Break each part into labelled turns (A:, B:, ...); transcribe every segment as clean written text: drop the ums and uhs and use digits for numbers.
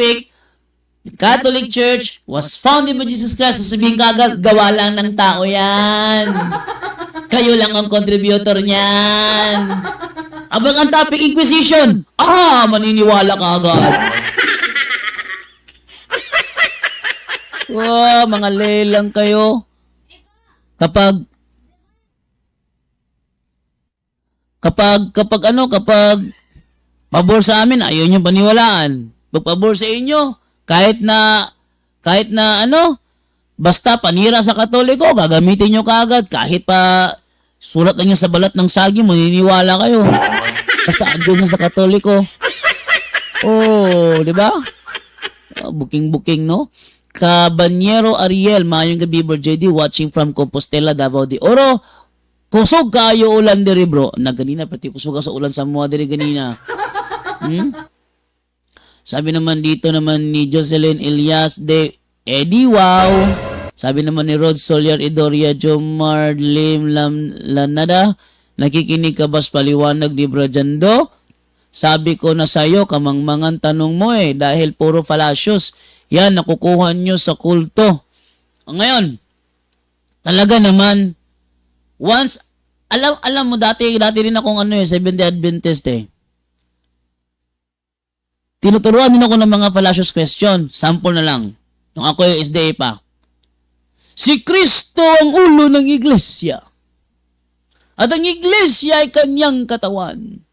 A: topic, the Catholic Church was founded by Jesus Christ, sasabihin kaagad, gawa lang ng tao yan. Kayo lang ang contributor niyan. Abang ang topic Inquisition, maniniwala ka agad. Wow, mga lelang kayo. Kapag kapag kapag ano, kapag pabor sa amin, ayaw niyo paniwalaan. Pag pabor sa inyo, kahit na ano, basta panira sa Katoliko, gagamitin niyo kaagad kahit pa sulat lang niya sa balat ng saging, maniniwala kayo. Basta against sa Katoliko. Oh, di ba? Oh, booking-booking, no? Kabanyero Ariel, maayong gabi, Bro JD, watching from Compostela, Davao de Oro. Kusog kayo ulan diri, bro. Na ganina, pati kusog ka sa ulan sa mga diri ganina. Sabi naman dito naman ni Jocelyn Elias de Eddie, wow. Sabi naman ni Rod Solier Idoria Jomar Lim Lam Lanada, nakikinig ka ba sa paliwanag ni Bro Jando? Sabi ko na sa'yo, kamangmangan tanong mo eh, dahil puro fallacious. Yan, nakukuha nyo sa kulto. Ngayon, talaga naman, once, alam mo, dati rin akong ano eh, Seventh-day Adventist eh. Tinuturuan din ako ng mga fallacious question. Sample na lang. Nung ako yung SDA pa. Si Kristo ang ulo ng iglesia. At ang iglesia ay kanyang katawan.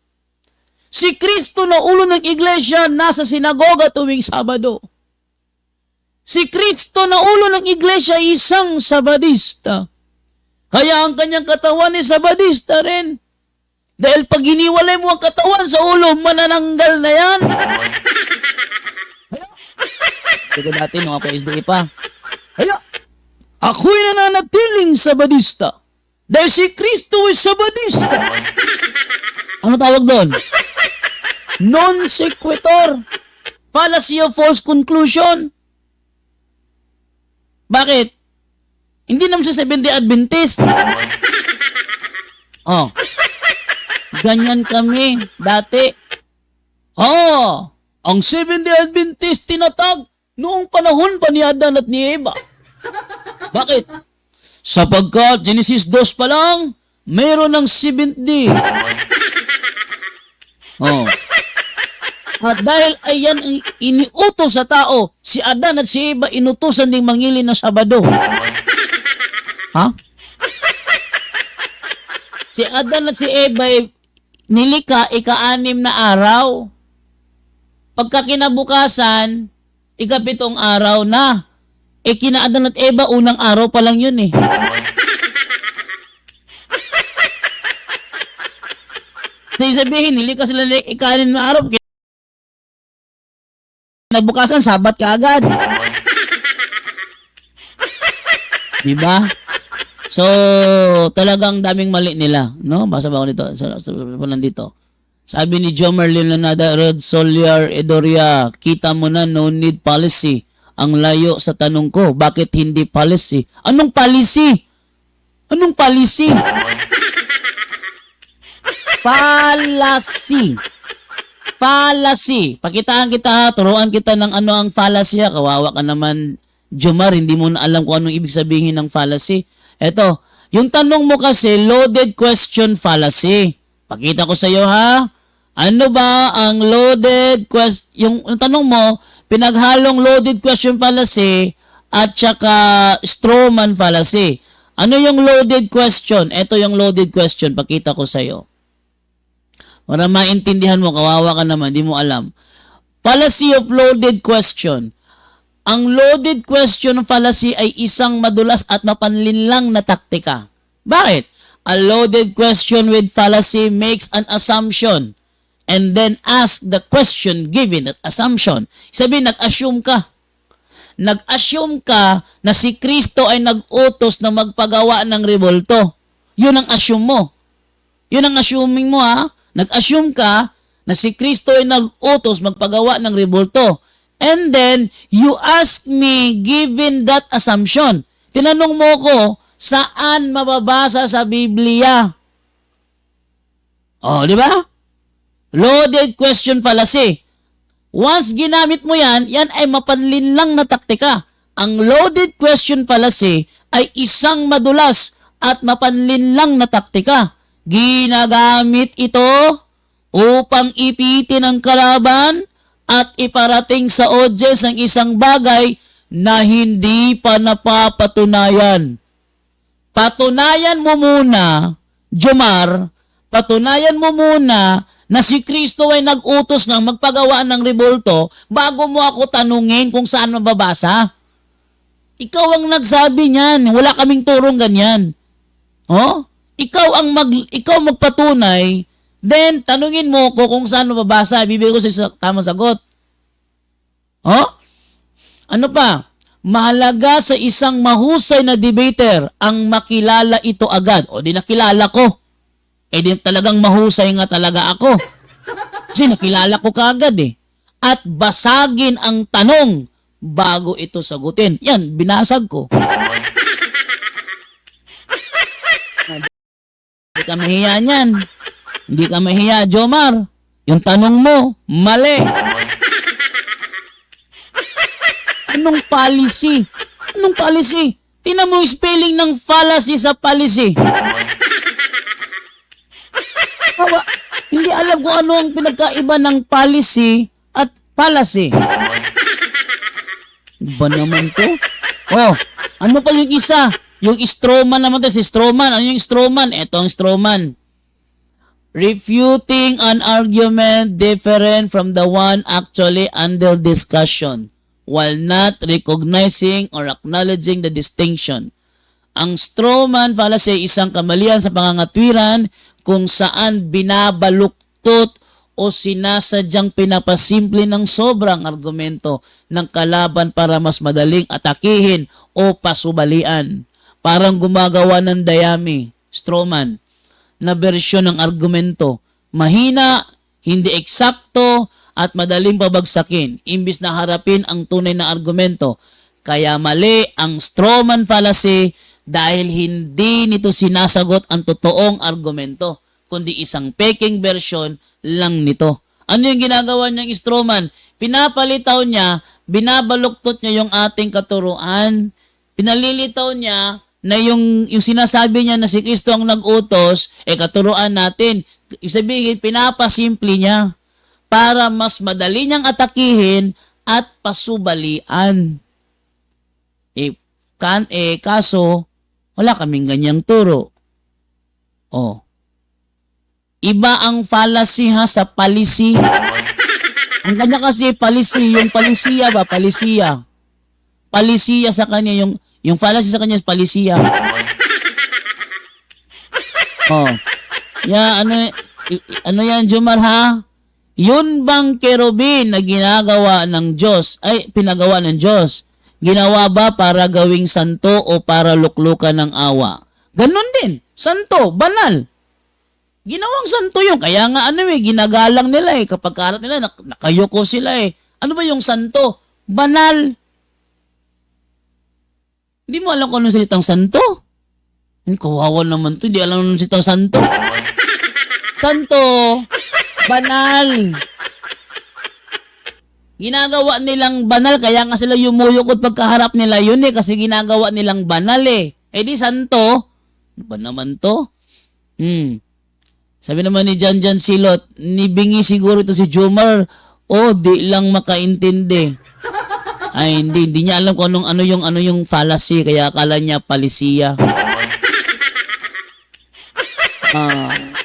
A: Si Kristo na ulo ng iglesia nasa sinagoga tuwing Sabado. Si Kristo na ulo ng iglesia ay isang Sabadista. Kaya ang kanyang katawan ay Sabadista rin. Dahil pag hiniwalay mo ang katawan sa ulo, manananggal na yan. Sabi ko dati nung ako SDA pa. Kaya, ako'y nananatiling Sabadista. Dahil si Kristo ay Sabadista. Ano tawag doon? Non sequitur. Fallacy of false conclusion. Bakit? Hindi naman siya Seventh-day Adventist. Oh. Ganyan kami dati. Oh, ang Seventh-day Adventist tinatag noong panahon pa ni Adan at ni Eva. Bakit? Sapagkat Genesis 2 pa lang, meron ng seventh day. Oh. At dahil ayan ang iniutos sa tao, si Adan at si Eva inutusan ding mangili ng Sabado. Ha? Si Adan at si Eva ay nilika ika-6 na araw. Pagka kinabukasan, 7 araw na. E kina Adan at Eva, unang araw pa lang yun eh. So, ibig sabihin, nilika sila ng ika-6 na araw, kinabukasan, Sabat ka agad. Diba? So, talagang daming mali nila. No? Basa ba ako nito? Sa nandito. Sabi ni Joe Merlin Lanada, Rod Soliar Edoria, kita mo na, no need policy. Ang layo sa tanong ko, bakit hindi policy? Anong policy? Anong policy? Fallacy. Fallacy. Pakitaan kita ha, turuan kita ng ano ang fallacy ha. Kawawa ka naman, Jomar, hindi mo na alam kung anong ibig sabihin ng fallacy. Eto, yung tanong mo kasi, loaded question fallacy. Pakita ko sa iyo ha. Ano ba ang loaded question? Yung tanong mo, pinaghalong loaded question fallacy at saka strawman fallacy. Ano yung loaded question? Ito yung loaded question. Pakita ko sa iyo. Para maintindihan mo, kawawa ka naman, di mo alam. Fallacy of loaded question. Ang loaded question fallacy ay isang madulas at mapanlinlang na taktika. Bakit? A loaded question with fallacy makes an assumption and then ask the question given that assumption. Sabihin, nag-assume ka. Nag-assume ka na si Kristo ay nag-utos na magpagawa ng revolto. Yun ang assume mo. Yun ang assuming mo ha. Nag-assume ka na si Kristo ay nag-utos magpagawa ng revolto. And then, you ask me given that assumption. Tinanong mo ko, saan mababasa sa Biblia? Oh, di ba? Loaded question fallacy. Once ginamit mo yan, yan ay mapanlinlang na taktika. Ang loaded question fallacy ay isang madulas at mapanlinlang na taktika. Ginagamit ito upang ipitin ang kalaban at iparating sa audience ang isang bagay na hindi pa napapatunayan. Patunayan mo muna, Jomar, patunayan mo muna na si Kristo ay nag-utos ng magpagawa ng rebulto bago mo ako tanungin kung saan mababasa. Ikaw ang nagsabi niyan. Wala kaming turong ganyan. Oh? Ikaw magpatunay, then tanungin mo ko kung saan mababasa, ibibigay ko sa tamang sagot. Oh? Ano pa? Mahalaga sa isang mahusay na debater ang makilala ito agad. O di nakilala ko. Eh di talagang mahusay nga talaga ako. Kasi nakilala ko kaagad eh. At basagin ang tanong bago ito sagutin. Yan, binasag ko. Hindi ka mahiya niyan. Hindi ka mahiya, Jomar. Yung tanong mo, mali. Anong policy? Anong policy? Tingnan mo yung spelling ng fallacy sa policy. Kawa, hindi alam kung ano ang pinagkaiba ng policy at fallacy. Ba naman to? Oh, ano pa yung isa? Yung strawman naman to, si strawman. Ano yung strawman? Ito ang strawman. Refuting an argument different from the one actually under discussion while not recognizing or acknowledging the distinction. Ang strawman fallacy ay isang kamalian sa pangangatwiran kung saan binabaluktot o sinasadyang pinapasimple ng sobrang argumento ng kalaban para mas madaling atakihin o pasubalian. Parang gumagawa ng dayami, strawman, na bersyon ng argumento. Mahina, hindi eksakto, at madaling pabagsakin, imbis na harapin ang tunay na argumento. Kaya mali ang strawman fallacy dahil hindi nito sinasagot ang totoong argumento, kundi isang peking version lang nito. Ano yung ginagawa niyang strawman? Pinapalitaw niya, binabaluktot niya yung ating katuruan. Pinalilitaw niya na yung sinasabi niya na si Kristo ang nag-utos, eh katuruan natin. Ibig sabihin, pinapasimple niya para mas madali niyang atakihin at pasubalian. Eh, kaso, wala kaming ganyang turo. Oh. Iba ang fallacy ha sa policy. Ang kanya kasi policy, yung palisiya ba, palisiya. Palisiya sa kanya, yung fallacy sa kanya is palisiya. Oh. Ya, ano yan, Jumar, ha? Yun bang kerubin na ginagawa ng Diyos, ay pinagawa ng Diyos, ginawa ba para gawing santo o para luklukan ng awa? Ganon din, santo, banal. Ginawang santo yun. Kaya nga ano eh, ginagalang nila eh. Kapag karat nila, nakayuko sila eh. Ano ba yung santo? Banal. Hindi mo alam kung anong salitang santo. Ay, kawawa naman to. Hindi alam anong salitang santo. Santo, banal. Ginagawa nilang banal, kaya nga sila yumuyukot pagkaharap nila yun eh, kasi ginagawa nilang banal eh. Eh di santo, ano ba naman to? Sabi naman ni John John Silot, nibingi siguro ito si Jomar, o di lang makaintindi. Ay hindi niya alam kung anong ano yung fallacy, kaya akala niya palisiya.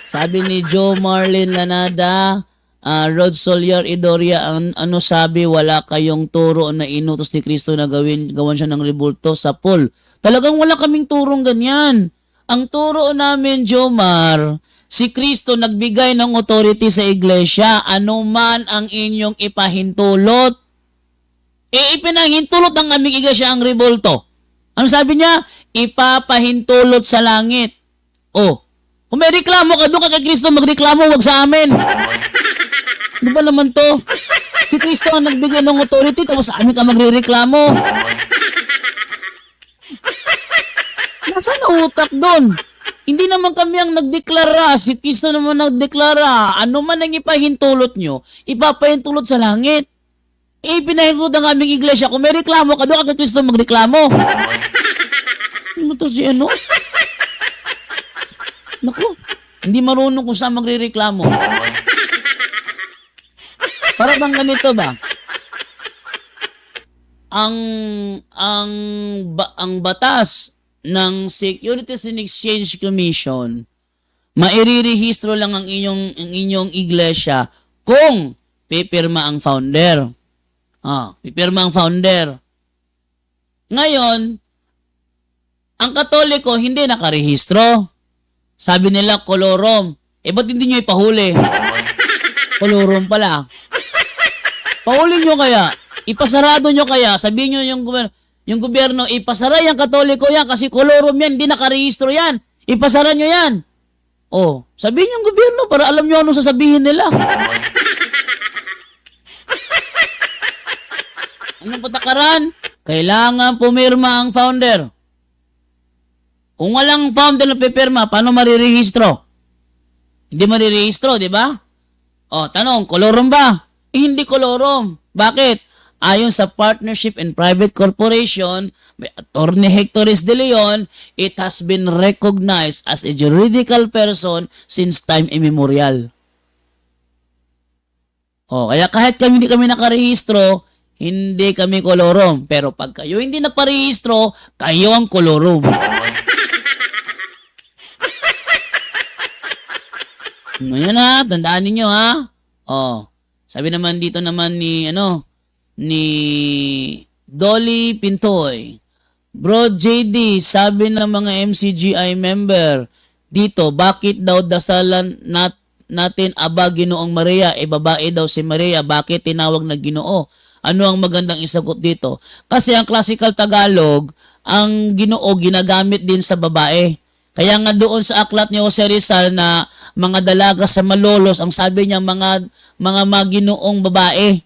A: Sabi ni Joe Marlin Lanada, Rod Solier Idoria, ano sabi, wala kayong turo na inutos ni Kristo na gawan siya ng rebulto sa pool. Talagang wala kaming turong ganyan. Ang turo namin, Jomar, si Kristo nagbigay ng authority sa iglesia, ano man ang inyong ipahintulot. E ipinahintulot ng aming iglesia ang rebulto. Ano sabi niya? Ipapahintulot sa langit. Oh, kung may reklamo ka, doon ka kay Kristo magreklamo, wag sa amin. Ano ba naman to? Si Kristo ang nagbigay ng authority, tapos sa amin ka magrereklamo. Nasaan ang utak doon? Hindi naman kami ang nagdeklara. Si Kristo naman nagdeklara. Ano man ang ipahintulot nyo, ipapahintulot sa langit. Eh, pinahintulot ang aming iglesia. Kung may reklamo ka, doon ka kay Kristo magreklamo. Ano to si ano? Naku, hindi marunong kung saan magrereklamo. Para bang ganito ba? Ang batas ng Securities and Exchange Commission, mairirehistro lang ang inyong iglesia kung pipirma ang founder. Ah, pipirma ang founder. Ngayon, ang Katoliko hindi nakarehistro. Sabi nila kolorum. Eh, ba't hindi nyo ipahuli? Kolorum pala. Pahuli nyo kaya. Ipasarado nyo kaya. Sabihin nyo yung gobyerno, ipasara yung Katoliko yan kasi kolorum yan, hindi nakarehistro yan. Ipasara nyo yan. Oh, sabihin yung gobyerno para alam nyo anong sasabihin nila. Anong patakaran? Kailangan pumirma ang founder. Kung walang founder na pipirma, paano marirehistro? Hindi marirehistro, di ba? O, tanong, kolorum ba? Eh, hindi kolorum. Bakit? Ayon sa Partnership and Private Corporation, by Attorney Hector S. De Leon, it has been recognized as a juridical person since time immemorial. O, kaya kahit kami hindi kami nakarehistro, hindi kami kolorum. Pero pag kayo hindi nagparehistro, kayo ang kolorum. Ano yan ha? Tandaan ninyo ha? Oh. Sabi naman dito naman ni ano ni Dolly Pintoy. Bro JD, sabi ng mga MCGI member dito, bakit daw dasalan natin Aba Ginoong Maria, eh babae daw si Maria, bakit tinawag na Ginoo? Ano ang magandang isagot dito? Kasi ang classical Tagalog, ang Ginoo ginagamit din sa babae. Kaya nga doon sa aklat ni Jose Rizal na mga dalaga sa Malolos, ang sabi niya mga maginoong babae.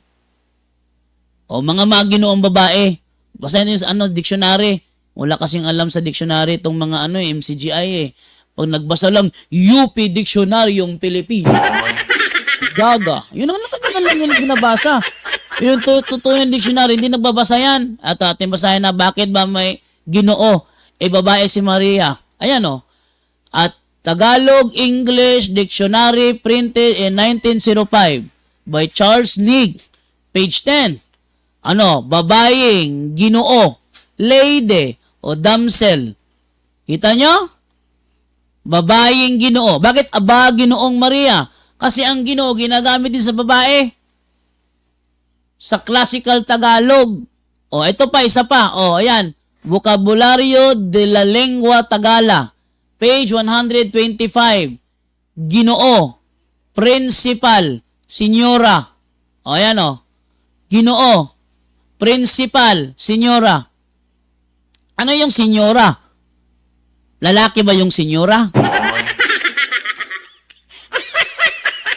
A: O mga maginoong babae. Basahin niyo sa ano, dictionary. Wala kasing alam sa dictionary itong mga ano, eh, MCGI eh. Pag nagbasa lang, UP Dictionaryong Pilipino. Gaga. Yun ang nakaganan lang yung binabasa. Yung totoo yung dictionary, hindi nagbabasa yan. At ating basahin na bakit ba may Ginoo? Eh, babae si Maria. Ayan o. At Tagalog English Dictionary printed in 1905 by Charles Neague. Page 10. Ano? Babaeng, Ginoo, lady, o damsel. Kita nyo? Babaeng Ginoo. Bakit Aba Ginoong Maria? Kasi ang Ginoo ginagamit din sa babae. Sa classical Tagalog. O, ito pa, isa pa. O, ayan. Vocabulario de la Lengua Tagala. Page 125. Ginoo. Principal. Senyora. O, ayan o. Ginoo. Principal. Senyora. Ano yung senyora? Lalaki ba yung senyora?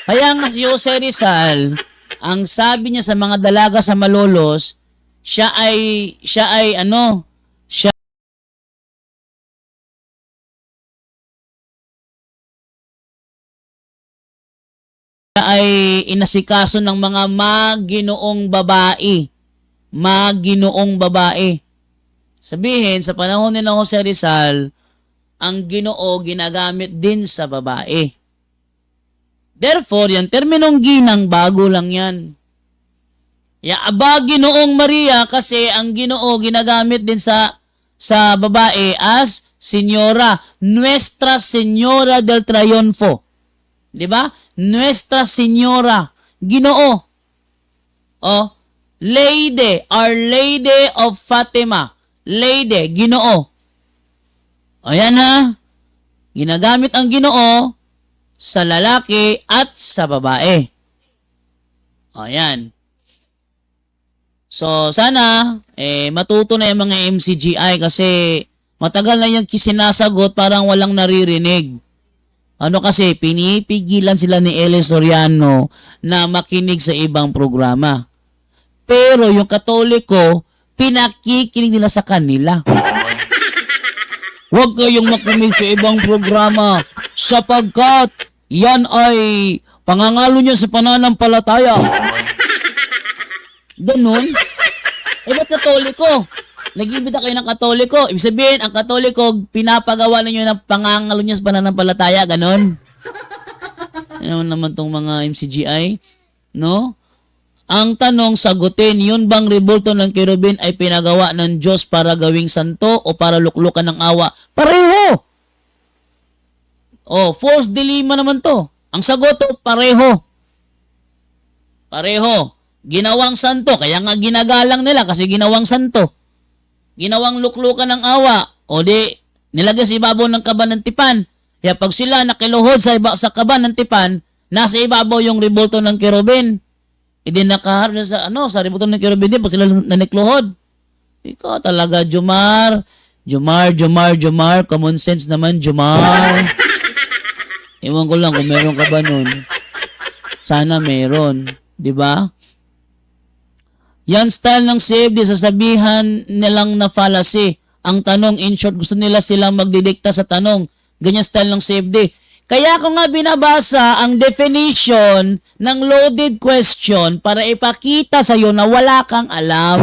A: Kaya nga si Jose Rizal, ang sabi niya sa mga dalaga sa Malolos, siya ay ano, siya ay inasikaso ng mga maginoong babae. Maginoong babae. Sabihin, sa panahon ni Jose Rizal, ang Ginoo ginagamit din sa babae. Therefore, yung terminong ginang, bago lang yan. Ya, Aba Ginoong Maria kasi ang Ginoo ginagamit din sa babae as senyora, Nuestra Señora del Triunfo. 'Di ba? Nuestra Señora, Ginoo. Oh, Lady, Our Lady of Fatima. Lady, Ginoo. Ayan ha. Ginagamit ang Ginoo sa lalaki at sa babae. Ayan. So, sana, eh, matuto na yung mga MCGI kasi matagal na yung sinasagot, parang walang naririnig. Ano kasi, pinipigilan sila ni Eli Soriano na makinig sa ibang programa. Pero yung Katoliko, pinakikinig nila sa kanila. "Huwag kayong makinig sa ibang programa sapagkat yan ay pangangalo niya sa pananampalataya." Ganun? Eh, ba't Katoliko? Nag-imbita kayo ng Katoliko. Ibig sabihin, ang Katoliko, pinapagawa ninyo ng pangangalo niya sa pananampalataya. Ganon? Ano naman tong mga MCGI? No? Ang tanong, sagutin, yun bang rebulto ng kerubin ay pinagawa ng Diyos para gawing santo o para luklukan ng awa? Pareho! Oh, false dilemma naman to. Ang sagot to, pareho. Pareho. Ginawang santo, kaya nga ginagalang nila kasi ginawang santo. Ginawang luklukan ng awa, o di, nilagay sa ibabaw ng kaban ng tipan. Kaya pag sila nakiluhod sa kaban ng tipan, nasa ibabaw yung rebulto ng kerubin. Hindi nakaharap siya sa, ano, sa rebulto ng kerubin din pag sila nanikluhod. Ikaw talaga, Jumar. Jumar, Jumar, Jumar. Common sense naman, Jumar. Ewan ko lang kung meron ka ba nun. Sana meron. Di ba? Yan style ng CFD, sasabihan nilang na fallacy. Ang tanong, in short, gusto nila silang magdidikta sa tanong. Ganyan style ng CFD. Kaya ko nga binabasa ang definition ng loaded question para ipakita sa'yo na wala kang alam.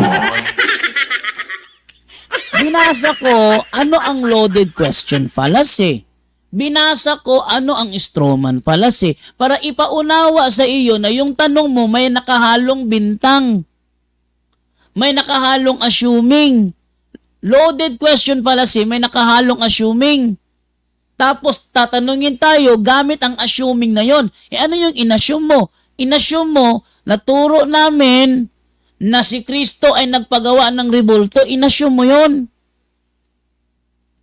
A: Binasa ko ano ang loaded question fallacy. Binasa ko ano ang strawman fallacy para ipaunawa sa iyo na yung tanong mo may nakahalong bintang. May nakahalong assuming. Loaded question fallacy, may nakahalong assuming. Tapos tatanungin tayo gamit ang assuming na yon. Eh ano yung inassume mo? Inassume mo na turo namin na si Kristo ay nagpagawa ng rebulto. Inassume mo yon.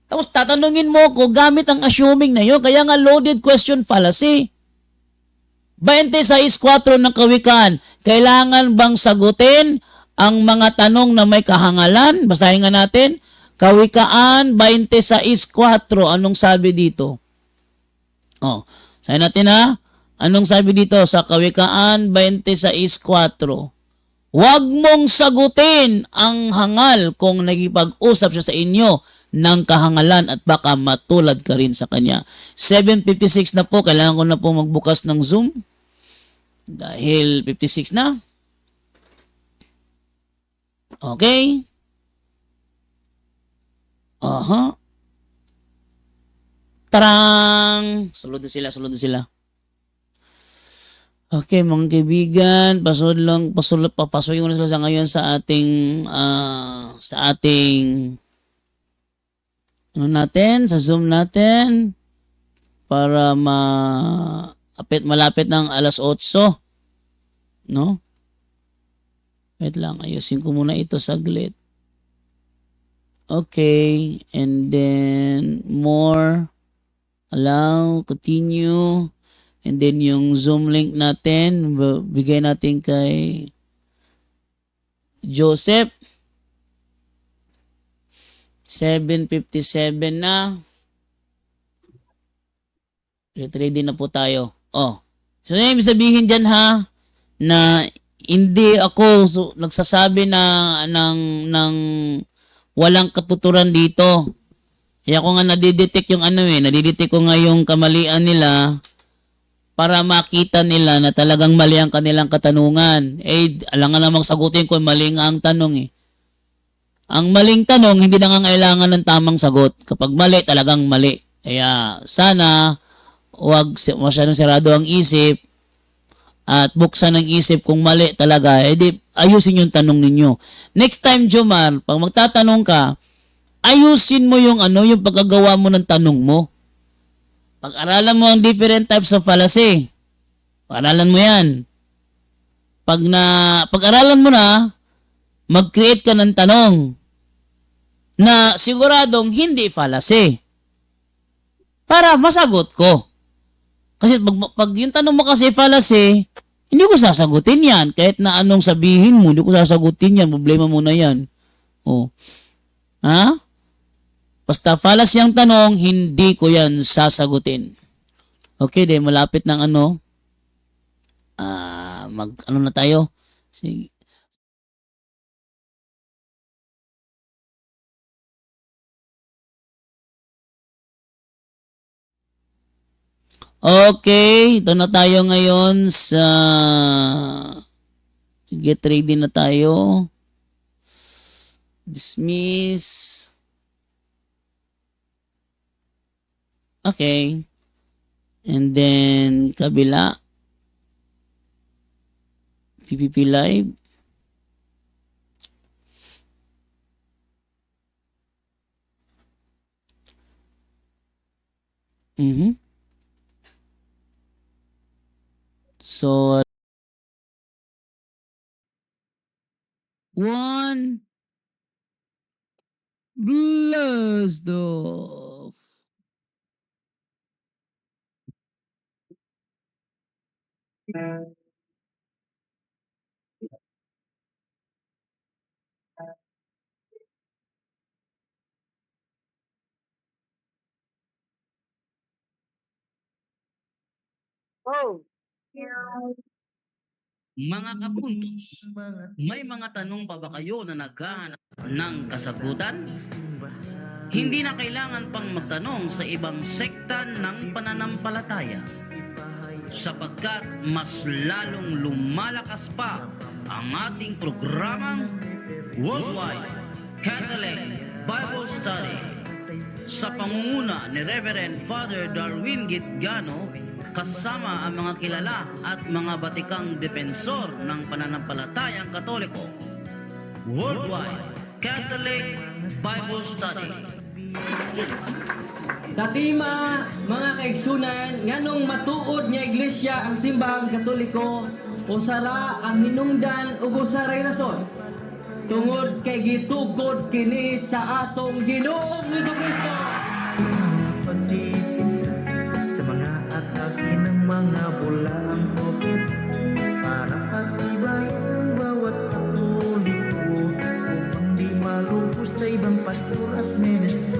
A: Tapos tatanungin mo ko gamit ang assuming na yon. Kaya nga loaded question fallacy. 26.4 ng Kawikaan, kailangan bang sagutin ang mga tanong na may kahangalan? Basahin nga natin. Kawikaan 26.4. Anong sabi dito? Oh, sabihin natin ha. Anong sabi dito sa Kawikaan 26.4? Huwag mong sagutin ang hangal kung nagipag-usap siya sa inyo ng kahangalan at baka matulad ka rin sa kanya. 7:56 na po, kailangan ko na po magbukas ng Zoom. Dahil 56 na. Okay. Aha. Tarang! Sulod na sila, sulod na sila. Okay, mga kaibigan, pasod lang, pasulod, papasukin ko na sila sa ngayon sa ating ano natin, sa Zoom natin para ma apit malapit ng alas 8. No? Wait lang, ayusin ko muna ito saglit. Okay, and then more, allow, continue, and then yung Zoom link natin, bigay natin kay Joseph. 7:57 na. Ready na po tayo. Oh. So, yung ibig sabihin dyan ha, na hindi ako so, nagsasabi na ng walang katuturan dito. Kaya ko nga nadidetect yung ano eh, nadidetect ko nga yung kamalian nila para makita nila na talagang mali ang kanilang katanungan. Eh, alangan namang sagutin ko, mali nga ang tanong eh. Ang maling tanong, hindi nangangailangan ng tamang sagot. Kapag mali, talagang mali. Kaya sana wag masyadong sarado ang isip at buksan ang isip. Kung mali talaga, edi ayusin yung tanong ninyo. Next time, Jomar, pag magtatanong ka, ayusin mo yung ano, yung pagkagawa mo ng tanong mo. Pag-aralan mo ang different types of fallacy. Pag-aralan mo yan. Pag na, pag-aralan mo na, mag-create ka ng tanong na siguradong hindi fallacy. Para masagot ko. Kasi pag yung tanong mo kasi fallacy, hindi ko sasagutin yan. Kahit na anong sabihin mo, hindi ko sasagutin yan. Problema mo na yan. Oh. Ha? Basta fallacy ang tanong, hindi ko yan sasagutin. Okay, di, malapit ng ano. Ah, mag, ano na tayo? Sige. Okay, ito na tayo ngayon sa Get ready na tayo. Dismiss. Okay. And then, kabila. PPP Live. So, one, blast off.
B: Mga kapuntos, may mga tanong pa ba kayo na naghahanap ng kasagutan? Hindi na kailangan pang magtanong sa ibang sekta ng pananampalataya sapagkat mas lalong lumalakas pa ang ating programang Worldwide Catholic Bible Study sa pangunguna ni Reverend Father Darwin Gitgano kasama ang mga kilala at mga batikang depensor ng pananampalatayang Katoliko. Worldwide Catholic Bible Study.
C: Sa tema, mga kaigsunan, nganong matuod nga iglesia ang simbahang Katoliko, usara ang hinungdan ug usaray rason. Tungod kay gitugod kini sa atong Ginoong Kristo.
D: Pagtitipsa sa mga atake ng mga bulaang prophet para pagtibayin ang bawat Katoliko upang di malupos sa ibang pastor at ministro.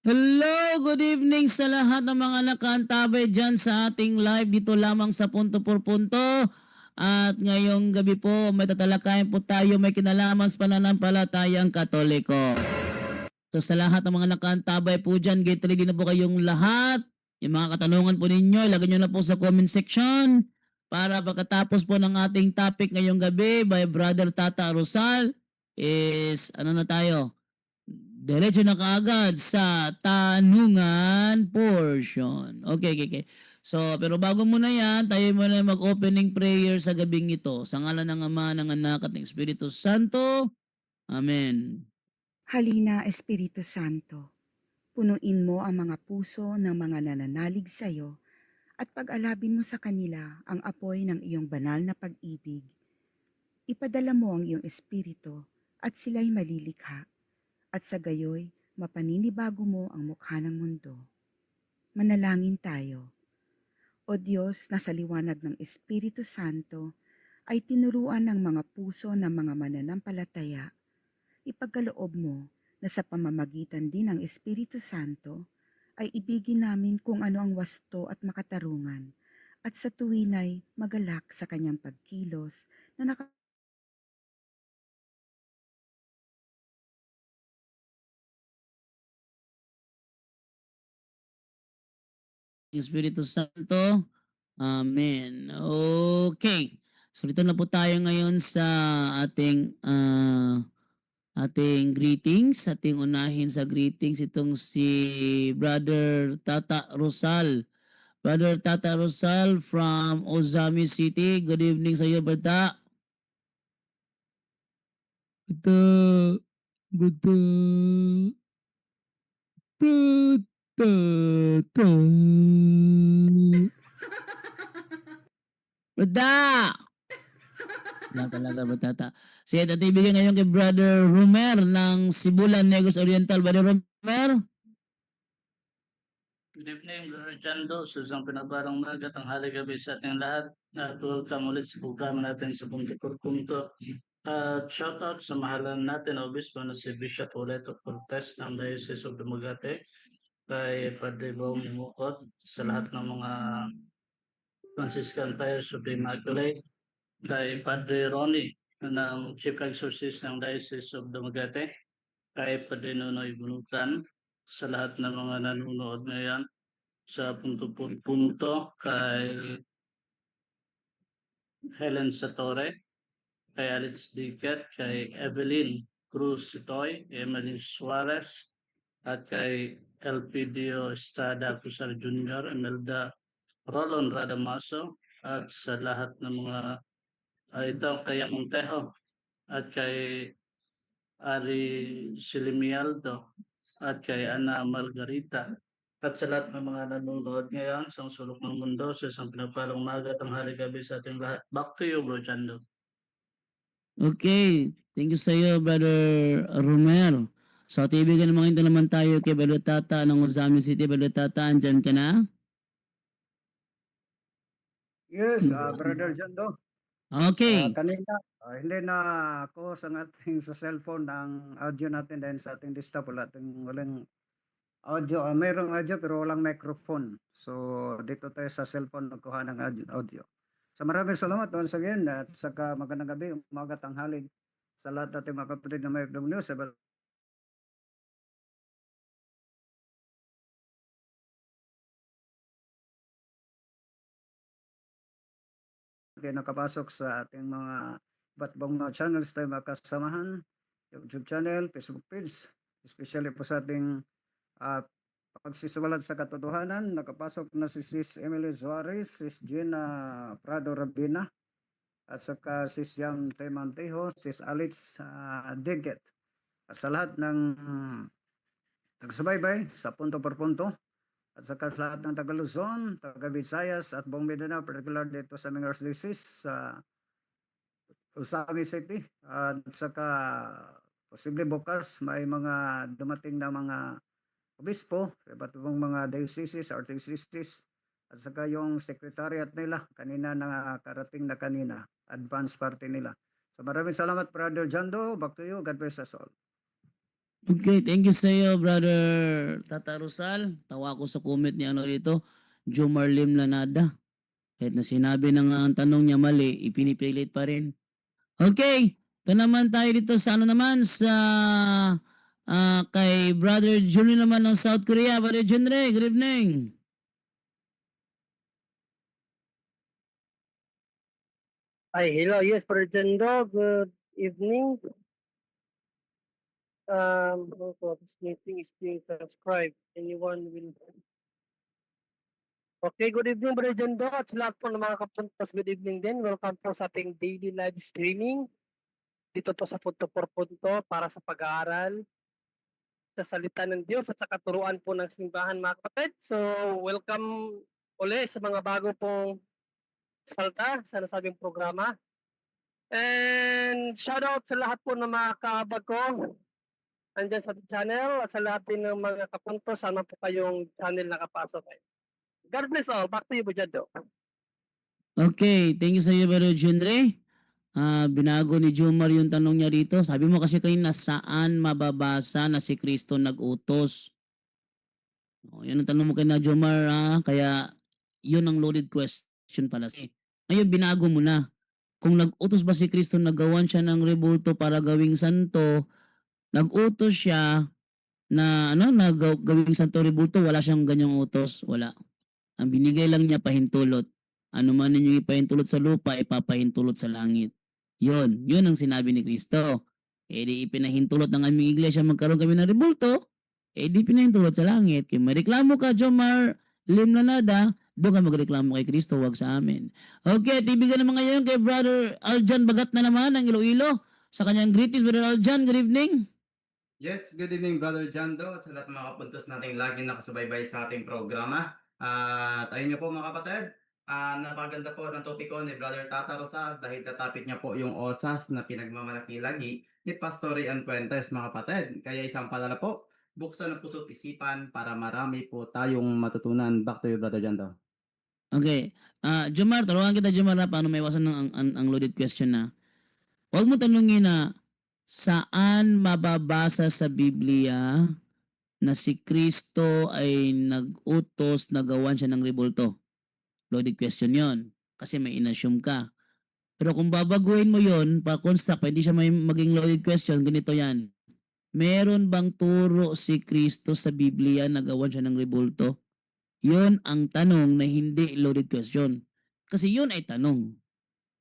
A: Hello, good evening sa lahat ng mga nakaantabay dyan sa ating live dito lamang sa Punto por Punto. At ngayong gabi po, may tatalakayan po tayo, may kinalaman sa pananampalatayang Katoliko. So sa lahat ng mga nakaantabay po dyan, get ready na po kayong lahat. Yung mga katanungan po ninyo, ilagay nyo na po sa comment section para pagkatapos po ng ating topic ngayong gabi by Brother Tata Rosal is ano na tayo? Diretso na kaagad sa tanungan portion. Okay. So, pero bago muna yan, tayo muna mag-opening prayer sa gabing ito. Sa ngalan ng Ama, ng Anak, at ng Espiritu Santo. Amen.
E: Halina, Espiritu Santo, punuin mo ang mga puso ng mga nananalig sa iyo at pag-alabin mo sa kanila ang apoy ng iyong banal na pag-ibig. Ipadala mo ang iyong espiritu at sila'y malilikha, at sa gayoy mapaninibago mo ang mukha ng mundo. Manalangin tayo. O Diyos na sa liwanag ng Espiritu Santo ay tinuruan ng mga puso ng mga mananampalataya, ipagkaloob mo na sa pamamagitan din ng Espiritu Santo ay ibigin namin kung ano ang wasto at makatarungan at sa tuwinay magalak sa kanyang pagkilos na naka
A: Espiritu Santo. Amen. Okay. So dito na po tayo ngayon sa ating greetings. Ating unahin sa greetings itong si Brother Tata Rosal. Brother Tata Rosal from Ozami City. Good evening sa iyo, Brother. Brother. Brother. Brother. Brother! Wala talaga, Brother Tata. Sige, at ibigay ngayon kay Brother Rumer ng Sibulan, Negros Oriental. Brother Rumer?
F: Good evening, Brother Chando. Sa isang pinaparang umaga, tanghali, gabi sa ating lahat. At welcome ulit sa programa natin sa Punto por Punto. At shout out sa mahalan natin na obispo na si Bishop Oleto Cortez ng Diocese of Dumaguete, kay Padre Bong Mukot, sa lahat ng mga Franciscan Friars of the Immaculate, kay Padre Ronnie ng Chief Exorcist ng Diocese of Dumaguete, kay Padre Nonoy Bunutan, sa lahat ng mga nanonood ngayon sa Punto por Punto, kay Helen Satore, kay Alex Dickett, kay Evelyn Cruz Sitoy, Emily Suarez, at kay Elpidio Estrada Acusar Jr., Imelda Rolon Radamaso, at sa lahat ng mga ito kay Montejo at kay Ari Silimialdo at kay Ana Margarita at sa lahat ng mga nanonood ngayon sa sulok ng mundo sa isang pinagpalang umaga, tanghali, gabi sa ating lahat. Back to you, Bro Chando.
A: Okay. Thank you sa iyo, Brother Romer. So, tibigan naman ito naman tayo kay Brother Tata ng Ozamiz City. Brother Tata, andyan ka na?
G: Yes, Brother Jando.
A: Okay.
G: Kanina, hindi na ako sa ating sa cellphone ang audio natin dahil sa ating desktop wala ating walang audio. Mayroong audio pero walang microphone. So dito tayo sa cellphone nagkuha ng audio. So maraming salamat once again at saka magandang gabi, umaga, tanghali sa lahat nating mga kapatid na may FW sa kayo nakapasok sa ating mga iba't ibang mga channels tayo makasamahan, YouTube channel, Facebook page, especially po sa ating pagsisiwalat sa katotohanan. Nakapasok na si Sis Emily Suarez, Sis Gina Prado Rabina, at saka Sis Yam Temantejo, Sis Alex Diget. At sa lahat ng tagsabay-bay sa punto por punto, at saka sa lahat ng taga Luzon, taga Visayas at buong Mindanao, particular dito sa aming Archdiocese sa Ozamiz City. At saka posible bukas may mga dumating na mga obispo, iba't ibang mga dioceses, archdioceses, at saka yung secretariat nila, kanina nakarating na kanina, advance party nila. So maraming salamat, Brother Jando. Back to you. God bless us all.
A: Okay, thank you sa iyo, Brother Tata Rosal. Tawa ko sa comment ni ano dito, Jomar Lim Lanada. Kahit na sinabi na nga ang tanong niya mali, ipinipilit pa rin. Okay, ito naman tayo dito sa ano naman, sa kay Brother Junri naman ng South Korea. Brother Junri, good evening.
H: Ay, hello. Yes, Brother Jando. Good evening. Also, this meeting is being transcribed. Anyone will. Okay, good evening, Brother Jando. At sa lahat po ng mga kapuntos, good evening din. Welcome po sa ating daily live streaming dito po sa Punto por Punto para sa pag-aaral sa salita ng Diyos at sa katuruan po ng simbahan, mga kapatid. So, welcome uli sa mga bago pong salta sa nasabing programa. And shout out sa lahat po ng mga kaabag ko andyan sa channel at sa lahat din ng mga kapunto, sana po kayong channel nakapasok kayo. God bless all. Back to you, Bujado.
A: Okay, thank you sa iyo, Brother Junre. Binago ni Jomar yung tanong niya rito. Sabi mo kasi kanina, saan mababasa na si Kristo nag-utos? Oh, yun ang tanong mo kay na Jomar, ah. Kaya yun ang loaded question pala. Ngayon, binago mo na. Kung nag-utos ba si Kristo, nagawan siya ng rebulto para gawing santo, nag-utos siya na ano, na gawing santo rebulto, wala siyang ganyang utos, wala. Ang binigay lang niya pahintulot. Ano man ninyo ipahintulot sa lupa, ipapahintulot sa langit. Yun, yun ang sinabi ni Kristo. Eh di ipinahintulot ng aming iglesia magkaroon kami ng rebulto, eh di pinahintulot sa langit. Kung may reklamo ka, Jomar Lim Lanada, doon ka magreklamo kay Kristo, huwag sa amin. Okay, at ibigan naman ngayon kay Brother Aljan Bagat na naman ng Iloilo sa kanyang greetings. Brother Aljan, good evening.
I: Yes, good evening, Brother Jando, at sa lahat ng mga kapuntos nating laging nakasubaybay sa ating programa. At ayun nga po, mga kapatid, napakaganda po ng topiko ni Brother Tata Rosal dahil tatapik niya po yung OSAS na pinagmamalaki lagi ni Pastor Rian Puentes, mga kapatid. Kaya isang palala po, buksan ang puso't isipan para marami po tayong matutunan. Back to you, Brother Jando.
A: Okay. Jomar, tulungan kita, Jomar, ha, paano maiwasan ang loaded question na. Huwag mo tanungin na saan mababasa sa Biblia na si Kristo ay nag-utos na gawan siya ng rebulto. Loaded question yon kasi may inassume ka. Pero kung babaguhin mo yon pa-construct, hindi siya may maging loaded question, ganito yan. Meron bang turo si Kristo sa Biblia na gawan siya ng rebulto? Yun ang tanong na hindi loaded question. Kasi yun ay tanong.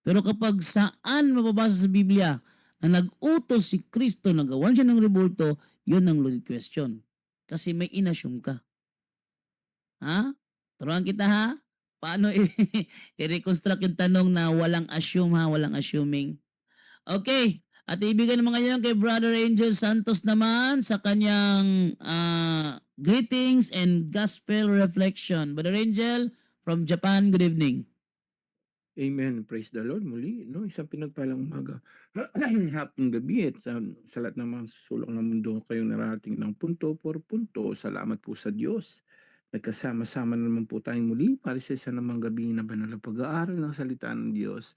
A: Pero kapag saan mababasa sa Biblia na nag-utos si Kristo na gawan siya ng rebulto, yun ang loaded question. Kasi may inassume ka. Ha? Turuan kita ha? Paano i-reconstruct yung tanong na walang assume ha? Walang assuming. Okay. At ibigay naman ngayon kay Brother Angel Santos naman sa kanyang greetings and gospel reflection. Brother Angel from Japan, good evening.
J: Amen. Praise the Lord. Muli, no? Isang pinagpalang umaga, hapon, gabi at sa lahat ng mga sulok ng mundo kayong narating ng punto por punto. Salamat po sa Diyos. Nagkasama-sama na naman po tayong muli para sa isa namang gabi na banal na pag-aaral ng salita ng Diyos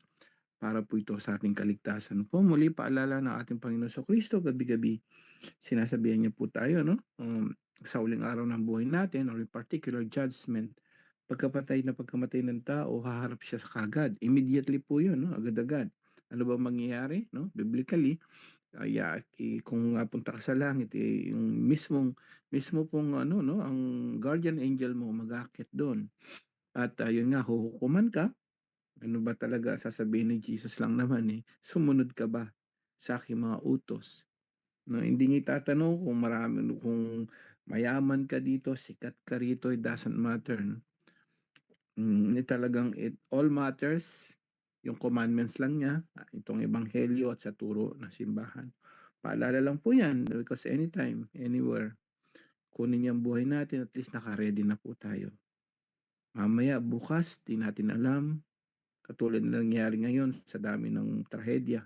J: para po ito sa ating kaligtasan. Po, muli paalala ng ating Panginoon sa Kristo, gabi-gabi sinasabihan niya po tayo, no? Sa uling araw ng buhay natin or in particular judgment, pagkapatay na pagkamatay ng tao, haharap siya sa kagad. Immediately po yun, no? Agad-agad. Ano ba mangyayari? No? Biblically, ay, kung punta ka sa langit, eh, yung mismo pong ano, no, ang guardian angel mo mag-aakyat doon. At ayun nga, huhukuman ka. Ano ba talaga sasabihin ni Jesus lang naman eh, sumunod ka ba sa aking mga utos? No, hindi niya itatanong kung marami, kung mayaman ka dito, sikat ka rito, it doesn't matter. No? Talagang it all matters, yung commandments lang niya, itong ebanghelyo at sa turo ng simbahan. Paalala lang po yan because anytime, anywhere, kunin niya ang buhay natin, at least naka-ready na po tayo. Mamaya, bukas, di natin alam. Katulad na nangyari ngayon sa dami ng trahedya.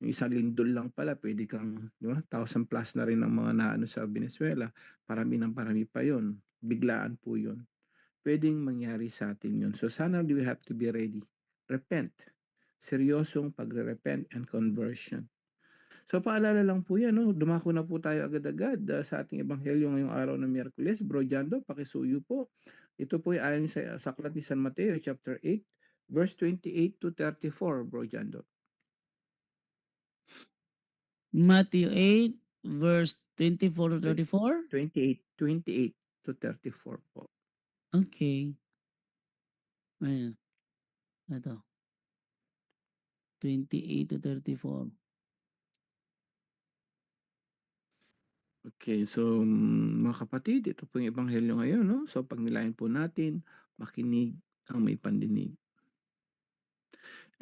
J: Yung isang lindol lang pala, pwede kang, di ba, 1,000 plus na rin ang mga naano sa Venezuela. Parami ng parami pa yon. Biglaan po yun. Pwedeng mangyari sa atin yun. So sana we have to be ready. Repent. Seryosong pagre-repent and conversion. So paalala lang po yan, no? Dumako na po tayo agad-agad sa ating ebanghelyo ngayong araw ng Miyerkules. Bro Jando, pakisuyo po. Ito po ay ayon sa aklat ni San Mateo, chapter 8, verse 28 to 34, Bro Jando.
A: Matthew 8, verse 24 to 34?
J: 28 to 34 po.
A: Okay. Ayan. Ito. 28 to 34.
J: Okay, so mga kapatid, ito po yung ebanghelyo ngayon, no? So pagnilayan po natin, makinig ang may pandinig.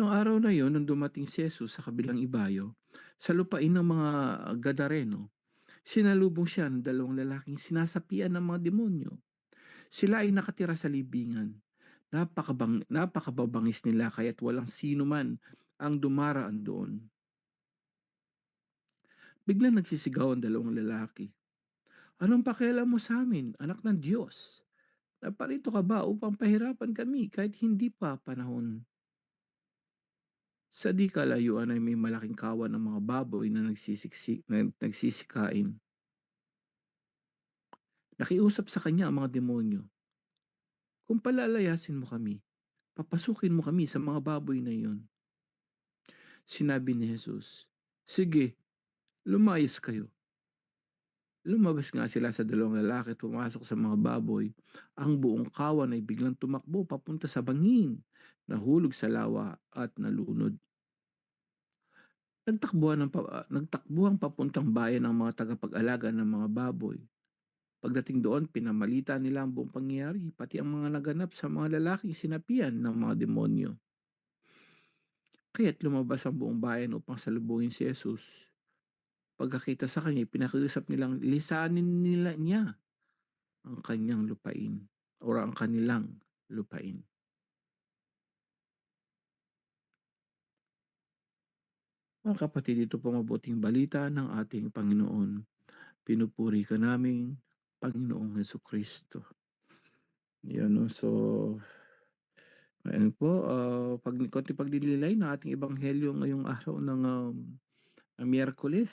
J: Noong araw na yon, nung dumating si Jesus sa kabilang ibayo, sa lupain ng mga Gadareno, sinalubong siya ng dalawang lalaking sinasapian ng mga demonyo. Sila ay nakatira sa libingan. Napakababangis nila kaya't walang sino man ang dumaraan doon. Biglang nagsisigaw ang dalawang lalaki. Anong pakialam mo sa amin, anak ng Diyos? Naparito ka ba upang pahirapan kami kahit hindi pa panahon? Sa di kalayuan ay may malaking kawan ng mga baboy na nagsisikain. Nakiusap sa kanya ang mga demonyo. Kung palalayasin mo kami, papasukin mo kami sa mga baboy na iyon. Sinabi ni Jesus, sige, lumayas kayo. Lumabas nga sila sa dalawang lalaki at pumasok sa mga baboy. Ang buong kawan ay biglang tumakbo papunta sa bangin, nahulog sa lawa at nalunod. Nagtakbuhan papuntang bayan ang mga tagapag-alaga ng mga baboy. Pagdating doon, pinamalita nila ang buong pangyayari, pati ang mga naganap sa mga lalaking sinapian ng mga demonyo. Kaya't lumabas ang buong bayan upang salubungin si Jesus. Pagkakita sa kanya, pinakiusap nilang lisanin nila niya ang kanyang lupain or ang kanilang lupain. Mga kapatid, ito po mabuting balita ng ating Panginoon. Pinupuri ka naming Panginoong Heso Kristo. Yan, no? So, ayun po, konti pagdililay ng ating ebanghelyo ngayong araw ng Miyerkules.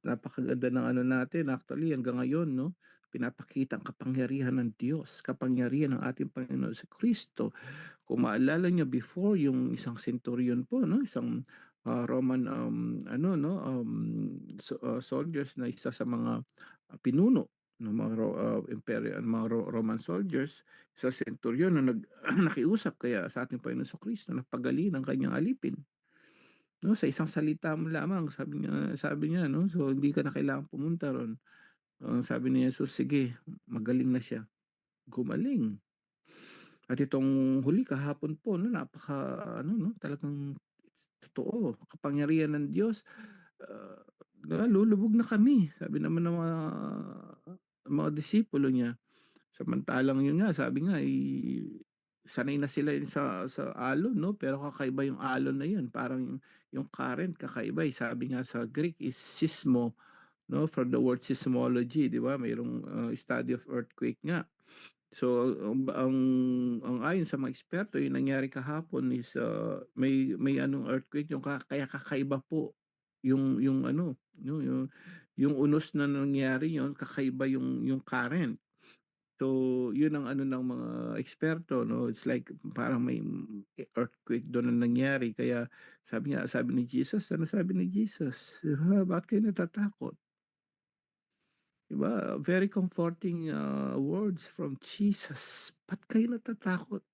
J: Napakaganda ng ano natin. Actually, hanggang ngayon, no, pinapakita ang kapangyarihan ng Diyos, kapangyarihan ng ating Panginoon sa Kristo. Kung maalala nyo before, yung isang centurion po, no, isang Roman ano, no, soldiers na isa sa mga pinuno ng mga imperial, mga Roman soldiers sa centurion na nakiusap kaya sa ating Panginoon Kristo na pagaling ang kanyang alipin. No, sa isang salita mo lamang, sabi niya, no, so hindi ka na kailangan pumunta ron. Ang sabi ni Jesus, sige, magaling na siya. Gumaling. At itong huli kahapon po, no, napaka ano, no, talagang totoo, kapangyarihan ng Diyos. Lulubog na kami, sabi naman ng mga disipulo niya. Samantalang yun nga, sabi nga, eh, sanay na sila sa alon, no? Pero kakaiba yung alon na yun. Parang yung current kakaiba. Eh. Sabi nga sa Greek is sismo, no? From the word seismology, di ba? Mayroong study of earthquake nga. So ang ayon sa mga eksperto, yung nangyari kahapon is may anong earthquake yung kaya kakaiba po yung ano, yung unos na nangyari yun, kakaiba yung current. So yun ang ano ng mga eksperto, no? It's like parang may earthquake doon na nangyari, kaya sabi niya, sabi ni Jesus, ano sabi ni Jesus? "Ha, bakit kayo natatakot?" Diba? Very comforting words from Jesus. Ba't kayo natatakot?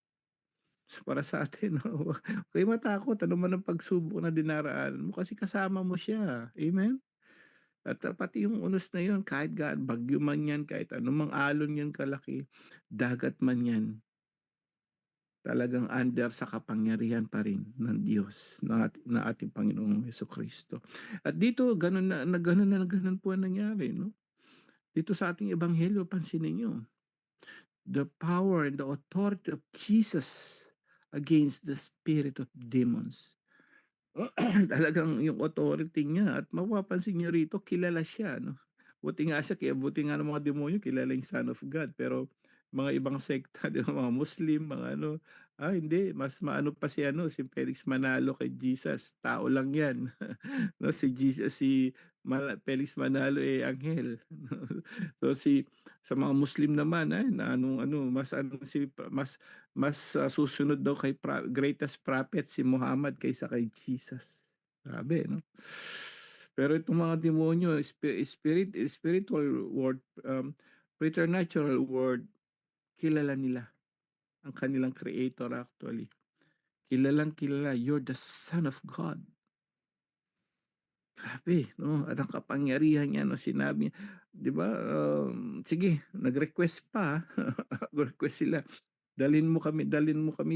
J: So, para sa atin, no? Huwag kayo matakot. Ano man ang pagsubok na dinaraanan mo kasi kasama mo siya. Amen? At pati yung unos na yun, kahit bagyo man yan, kahit anumang alon yan kalaki, dagat man yan, talagang under sa kapangyarihan pa rin ng Diyos na ating Panginoong Heso Kristo. At dito, ganun na, na ganun na ganun po ang nangyari, no? Dito sa ating ebanghelyo, pansinin niyo, the power and the authority of Jesus against the spirit of demons. Talagang yung authority niya, at mapapansin niyo rito, kilala siya, no? Buti nga siya, kaya buti nga ng mga demonyo, kilala yung Son of God. Pero mga ibang sekta, di ba, mga Muslim, mga ano, ah, hindi, mas maano pa si ano, si Felix Manalo kay Jesus, tao lang yan. No, si Jesus, si Felix Manalo eh anghel. So si sa mga Muslim naman ay na anong ano, mas ano si mas mas susunod daw kay greatest prophet si Muhammad kaysa kay Jesus. Grabe, no? Pero itong mga demonyo, spiritual world, preternatural world, kilala nila ang kanilang creator actually. Kilalang kilala, "You're the Son of God." Grabe, no? At ang kapangyarihan niya, no, sinabi niya, di ba? Sige, nag-request pa. Nag-request sila. Dalhin mo kami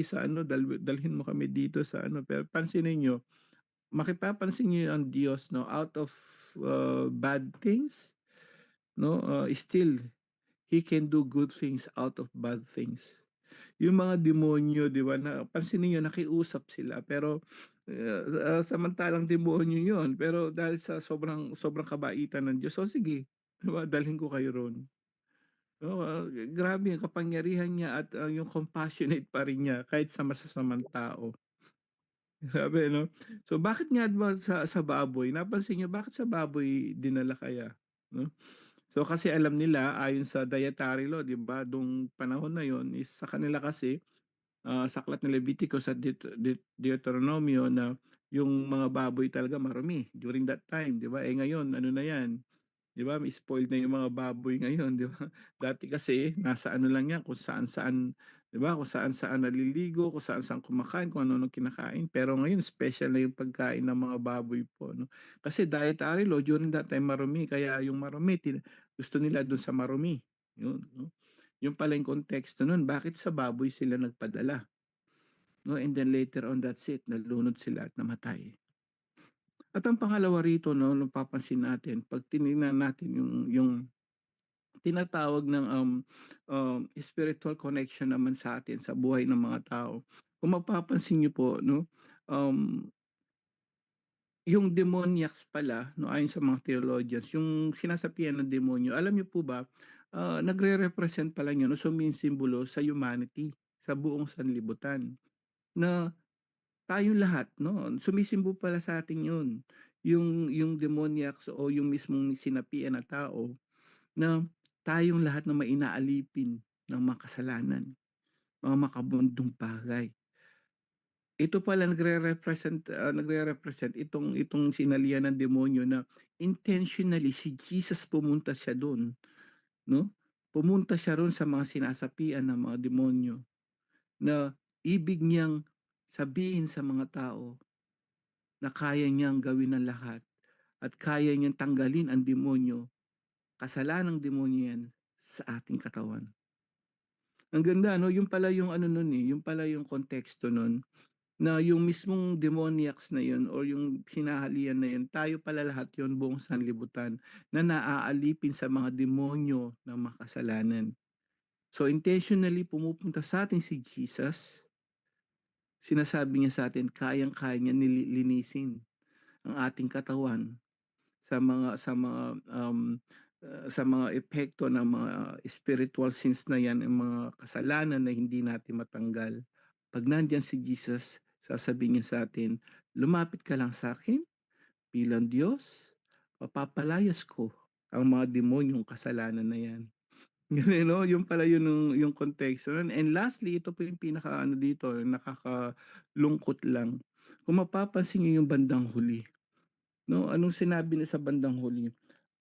J: sa ano, dalhin mo kami dito sa ano. Pero pansinin niyo, makipapansin niyo ang Diyos, no, out of bad things, no, still He can do good things out of bad things. Yung mga demonyo, di ba, na, pansinin niyo, nakiusap sila, pero samantalang demonyo yun, pero dahil sa sobrang sobrang kabaitan ng Diyos, so sige, di ba, dalhin ko kayo ron. No, grabe ang kapangyarihan niya at yung compassionate pa rin niya kahit sa masasamang tao. Grabe, no? So bakit nga ba sa baboy? Napansin niyo, bakit sa baboy dinala kaya, no? So kasi alam nila, ayon sa dietary law, 'di ba, nung panahon na yon is sa kanila kasi sa aklat ng Leviticus at Deuteronomio na yung mga baboy talaga marumi during that time, 'di ba? Eh ngayon, ano na 'yan? 'Di ba? May spoiled na yung mga baboy ngayon, 'di ba? Dati kasi nasa ano lang 'yan, kung saan-saan, 'di ba? Kung saan-saan naliligo, kung saan-saan kumakain, kung ano-anong kinakain. Pero ngayon special na yung pagkain ng mga baboy po, no? Kasi dietary law during that time, marumi, kaya yung marumi gusto nila dun sa marumi. Yun, no? Yun pala yung konteksto nun, bakit sa baboy sila nagpadala. No, and then later on, that's it, nalunod sila at namatay. At ang pangalawa rito, no, nung papansin natin, pag tinignan natin yung tinatawag ng spiritual connection naman sa atin sa buhay ng mga tao. Kung mapapansin niyo po, no, yung demoniacs pala, no, ayon sa mga theologians, yung sinasapian ng demonyo, alam niyo po ba, nagre-represent pala yun o sumisimbolo sa humanity, sa buong sanlibutan. Na tayo lahat, no, sumisimbolo pala sa atin yun. Yung demoniacs o yung mismong sinapian na tao, na tayong lahat na may inaalipin ng mga kasalanan, mga makamundong bagay. Ito pala nagre-represent itong sinalian ng demonyo na intentionally si Jesus pumunta siya doon. No? Pumunta siya ron sa mga sinasapian ng mga demonyo na ibig niyang sabihin sa mga tao na kaya niyang gawin ang lahat at kaya niyang tanggalin ang demonyo, kasalanang demonyo yan sa ating katawan. Ang ganda, no? Yung pala yung ano nun eh, yung pala yung konteksto nun, na yung mismong demoniacs na yun or yung sinahalian na yun, tayo pala lahat yun buong sanlibutan na naaalipin sa mga demonyo ng makasalanan. So intentionally pumupunta sa atin si Jesus, sinasabi niya sa atin, kayang-kaya niya nililinisin ang ating katawan sa mga epekto ng mga spiritual sins na yan, ang mga kasalanan na hindi natin matanggal. Pag nandiyan si Jesus, sasabihin niya sa atin, "Lumapit ka lang sa akin bilang Diyos, mapapalayas ko ang mga demonyong kasalanan na yan." Ganun, no? Yung pala yun yung konteksto nun. And lastly, ito po yung pinaka ano dito, nakakalungkot lang. Kung mapapansin niyo yung bandang huli, no? Anong sinabi niya sa bandang huli?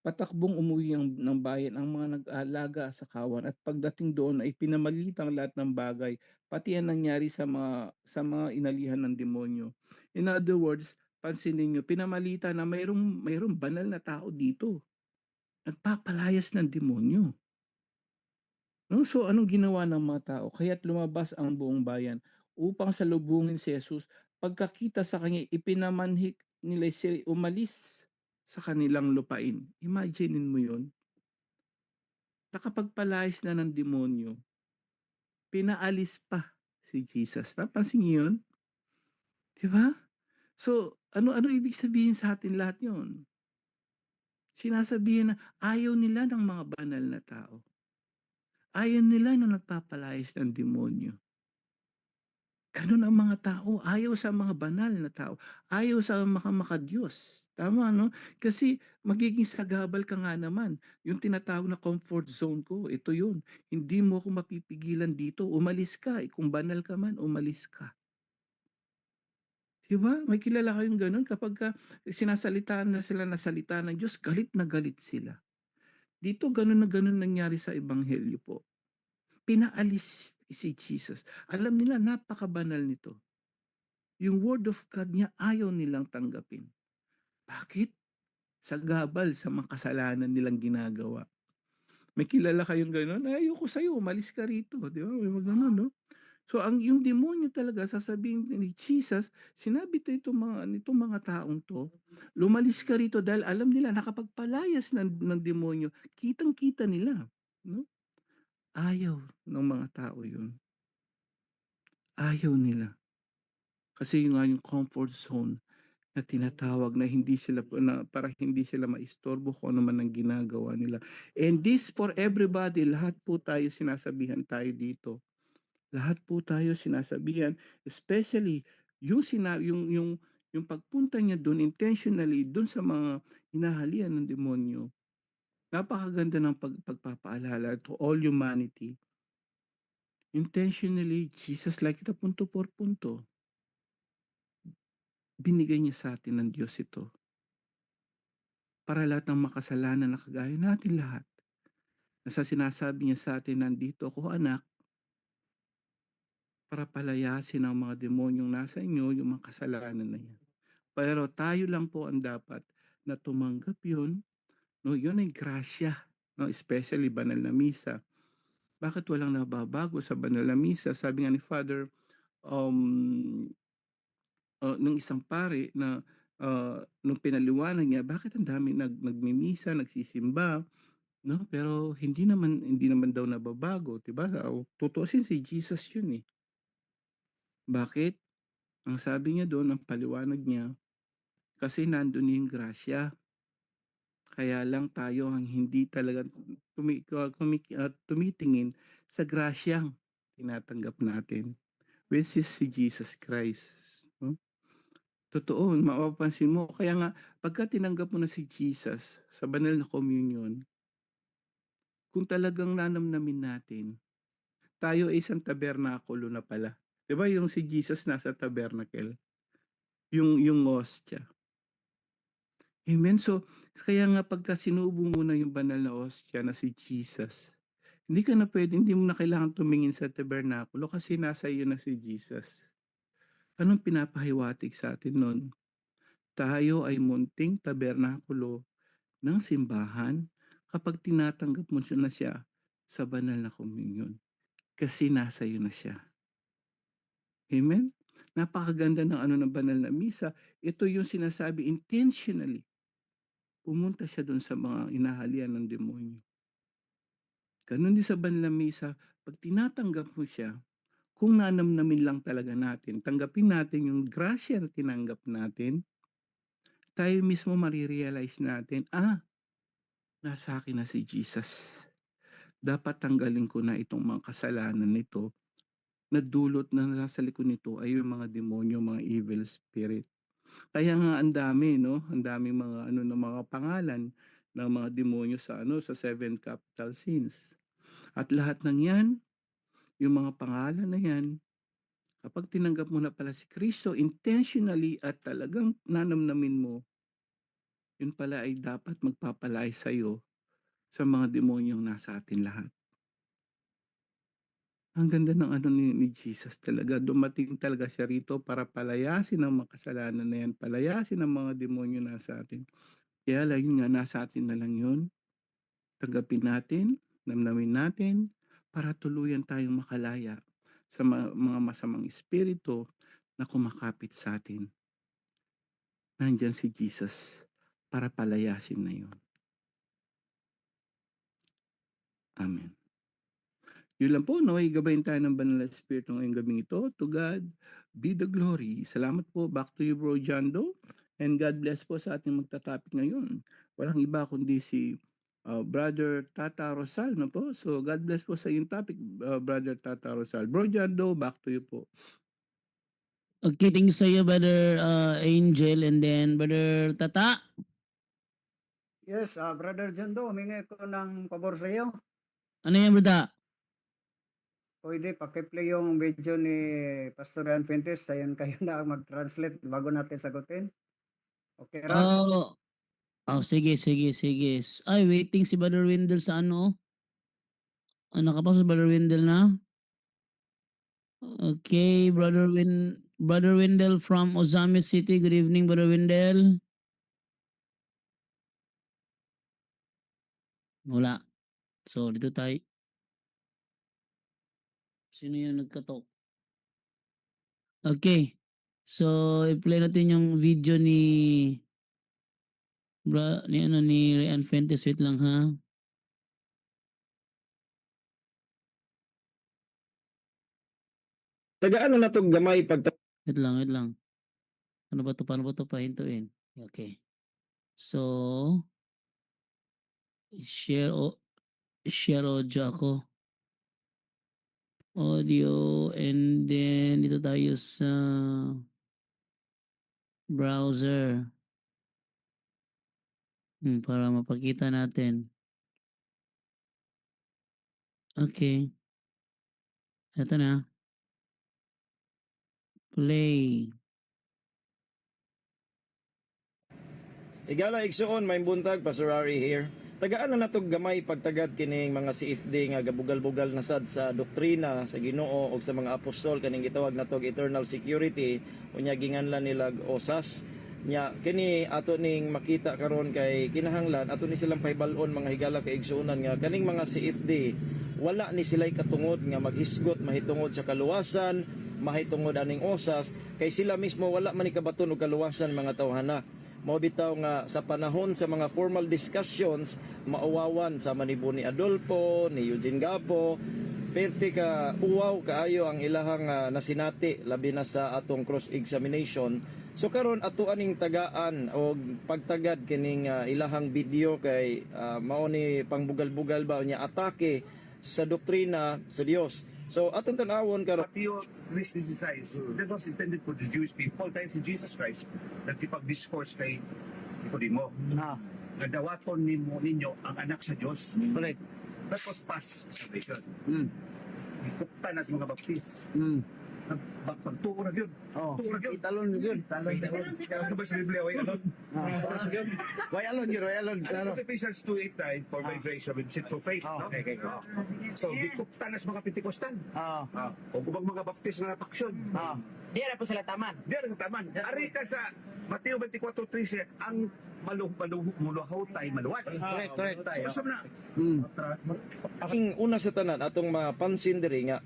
J: Patakbong umuwi ng bayan ang mga nag-aalaga sa kawan at pagdating doon ay pinamalitang lahat ng bagay, pati ang nangyari sa mga inalihan ng demonyo. In other words, pansinin niyo, pinamalita na mayroong banal na tao dito. Nagpapalayas ng demonyo. No? So anong ginawa ng mga tao? Kaya't lumabas ang buong bayan upang salubungin si Jesus. Pagkakita sa kanya, ipinamanhik nila siya umalis sa kanilang lupain. Imaginein mo yun. Nakapagpalayas na ng demonyo, pinaalis pa si Jesus. Napansin niyo yun? Di ba? So, ano ibig sabihin sa atin lahat yun? Sinasabihin na ayaw nila ng mga banal na tao. Ayaw nila na nagpapalayas ng demonyo. Ganun ang mga tao. Ayaw sa mga banal na tao. Ayaw sa mga makadiyos. Tama, no? Kasi magiging sagabal ka nga naman. Yung tinatawag na comfort zone ko, ito yun. Hindi mo ako mapipigilan dito. Umalis ka. Eh, kung banal ka man, umalis ka. Diba? May kilala kayong ganun? Kapag ka sinasalitaan na sila na salita ng Diyos, galit na galit sila. Dito, ganun na ganun nangyari sa Ebanghelyo po. Pinaalis si Jesus. Alam nila, napakabanal nito. Yung word of God niya, ayaw nilang tanggapin. Bakit? Sagabal sa mga kasalanan nilang ginagawa. May kilala kayong gano'n? "Ay, ayoko sa'yo, umalis ka rito." Di ba? May mga gano'n, no? So, ang yung demonyo talaga, sasabihin ni Jesus, sinabi to itong mga taong to, "Lumalis ka rito," dahil alam nila nakapagpalayas ng demonyo. Kitang-kita nila, no? Ayaw ng mga tao yun. Ayaw nila. Kasi yun nga yung comfort zone na tinatawag na hindi sila na para hindi sila maistorbo kung ano man ang ginagawa nila. And this for everybody, lahat po tayo sinasabihan tayo dito. Lahat po tayo sinasabihan, especially yung sina yung pagpunta niya doon intentionally doon sa mga hinahalian ng demonyo. Napakaganda ng pagpapaalala to all humanity. Intentionally, Jesus, like the punto por punto. Binigay niya sa atin ng Diyos ito. Para lahat ng makasalanan na kagaya natin lahat. Na sa sinasabi niya sa atin, "Nandito ako, anak, para palayasin ang mga demonyong nasa inyo, yung mga kasalanan na yan." Pero tayo lang po ang dapat na tumanggap yun. No, yun ay grasya. No, especially banal na misa. Bakit walang nababago sa banal na misa? Sabi nga ni Father, nung isang pare na nung pinaliwanag niya, bakit ang dami nagmimisa, nagsisimba, no? Pero hindi naman daw nababago, 'di ba? Tutuusin si Jesus 'yun eh. Bakit? Ang sabi niya doon, ang paliwanag niya, kasi nandun yung grasya. Kaya lang tayo ang hindi talaga tumitingin sa grasyang tinatanggap natin, which is si Jesus Christ. No? Totoo, mapapansin mo. Kaya nga, pagka tinanggap mo na si Jesus sa banal na communion, kung talagang nanamnamin natin, tayo ay isang tabernakulo na pala. 'Di ba yung si Jesus nasa tabernacle? Yung hostia. Amen. So, Kaya nga pagka sinubo mo na yung banal na hostya na si Jesus, hindi ka na pwede, hindi mo na kailangan tumingin sa tabernakulo kasi nasa iyo na si Jesus. Anong pinapahiwatig sa atin nun? Tayo ay munting tabernakulo ng simbahan kapag tinatanggap mo siya na siya sa banal na komunyon. Kasi nasa iyo na siya. Amen? Napakaganda ng ano ng banal na misa. Ito yung sinasabi intentionally. Pumunta siya doon sa mga inahalian ng demonyo. Ganun din sa banal na misa, pag tinatanggap mo siya, kung nanamnamin lang talaga natin, tanggapin natin yung grasya na tinanggap natin, tayo mismo marirealize natin, nasa akin na si Jesus. Dapat tanggalin ko na itong mga kasalanan nito na dulot na nasa likod nito ay yung mga demonyo, mga evil spirit. Kaya nga ang dami, no? Ang daming mga ano ng mga pangalan ng mga demonyo sa ano sa seven capital sins. At lahat ng 'yan, yung mga pangalan na 'yan, kapag tinanggap mo na pala si Kristo intentionally at talagang nanamnamin mo, yun pala ay dapat magpapalay sa iyo sa mga demonyong nasa atin lahat. Ang ganda ng ano ni Jesus talaga. Dumating talaga siya rito para palayasin ang mga kasalanan na yan, palayasin ang mga demonyo nasa atin. Kaya lang yun nga, nasa atin na lang yun. Tanggapin natin, namnamin natin, para tuluyan tayong makalaya sa mga masamang espiritu na kumakapit sa atin. Nandyan si Jesus para palayasin na yun. Amen. Yun lang po, no? Gabayin tayo ng Banal na Espiritu ngayong gabing ito. To God be the glory. Salamat po. Back to you, Bro Jando. And God bless po sa ating magta-topic ngayon. Walang iba kundi si Brother Tata Rosal, no po? So, God bless po sa iyong topic, Brother Tata Rosal. Bro Jando, back to you po.
A: Okay, thank you sa iyo, Brother Angel, and then Brother Tata.
G: Yes, Brother Jando, humingi ko ng pabor sa iyo.
A: Ano yan, Brother?
G: Pwede pakiplay yung video ni Pastor Ryan Fuentes. Ayan kayo na ang mag-translate bago natin sagutin. Okay ra?
A: Oh, sige, sige, sige. Ay, waiting si Brother Wendell sa ano? Ano ka pa sa Brother Wendell na? Okay, Brother Wendell from Ozamiz City. Good evening, Brother Wendell. Wala. So, dito tayo. Sino yung nagkatok? Okay. So, i-play natin yung video ni ano ni Ryan Fuentes. Wait lang ha.
K: Tagaan na natong gamay pag
A: Wait lang, wait lang. Ano ba to? Paano ba to pahintuin? Okay. So, share audio ako. Audio, and then dito tayo sa browser. Para mapakita natin. Okay. Ito na. Play.
K: Igala igsuon may buntag, Pastor Ari here. Tagaan na natog gamay pagtagad kining mga CFD nga gabugal-bugal na sad sa doktrina sa Ginoo og sa mga apostol kaning gitawag natog eternal security, unya ginganlan nilag osas. Nya kini ato ning makita karon kay kinahanglan ato ni silang pahibal-on, mga higala kay igsuonan, nga kaning mga CFD wala ni sila'y katungod nga maghisgot mahitungod sa kaluwasan, mahitungod aning osas, kay sila mismo wala man ni kabaton og kaluwasan, mga tawhana. Mao bitaw nga sa panahon sa mga formal discussions mauwawan sa manibo ni Adolfo, ni Eugene Gapo, perti ka uwaw kaayo ang ilahang nasinati, labi na sa atong cross examination. So karon ato aning tagaan og pagtagad kining ilahang video kay mao ni pangbugal-bugal ba niya atake sa doktrina sa Dios. So atong tan-awon karon.
L: Matthew 3:16, that was intended for the Jewish people. Dahil si Jesus Christ, nagkipag-discourse kay Nicodemo. Nga dawaton nimo ninyo ang anak sa Diyos.
F: Correct.
L: That was past salvation. Ikupta na sa mga baptist. Pagtuo na yun.
M: Oh,
L: Tuo na yun.
M: italon yun.
L: Kaya ba sa Biblia, way alone?
M: Way alone yun, way alone.
L: Ano
M: Klaro.
L: sa Ephesians 2:8-9, for by grace have been saved through faith, no? So, gikuptan nas mga Pentecostal. O ubang mga Baptist nga paksyon.
C: Di na po sila taman.
L: Di na sa taman. Ari ka sa Mateo 24:13, ang malu malu muluhaw tay maluwas.
M: Correct, correct.
L: So, usap na.
K: Ang una sa tanan atong mapansin diri nga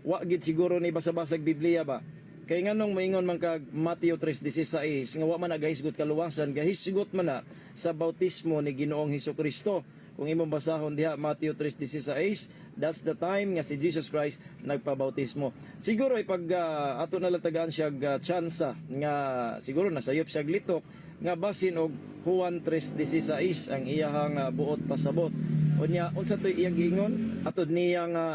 K: wa gid siguro ni basa-basag Biblia ba. Kay nganong moingon man kag Mateo 3:16 nga wa man nagahisgot kaluwasan, gahisgot man na sa bautismo ni Ginoong Hesukristo. Kung imong basahon diha Mateo 3:16, that's the time nga si Jesus Christ nagpabautismo. Siguro ipag ato na lang tagaan siya tsansa nga siguro nasayop siya litok nga basin og Juan 3:16 ang iyahang buot pasabot. Unya unsa toy iyang giingon? Atod niya nga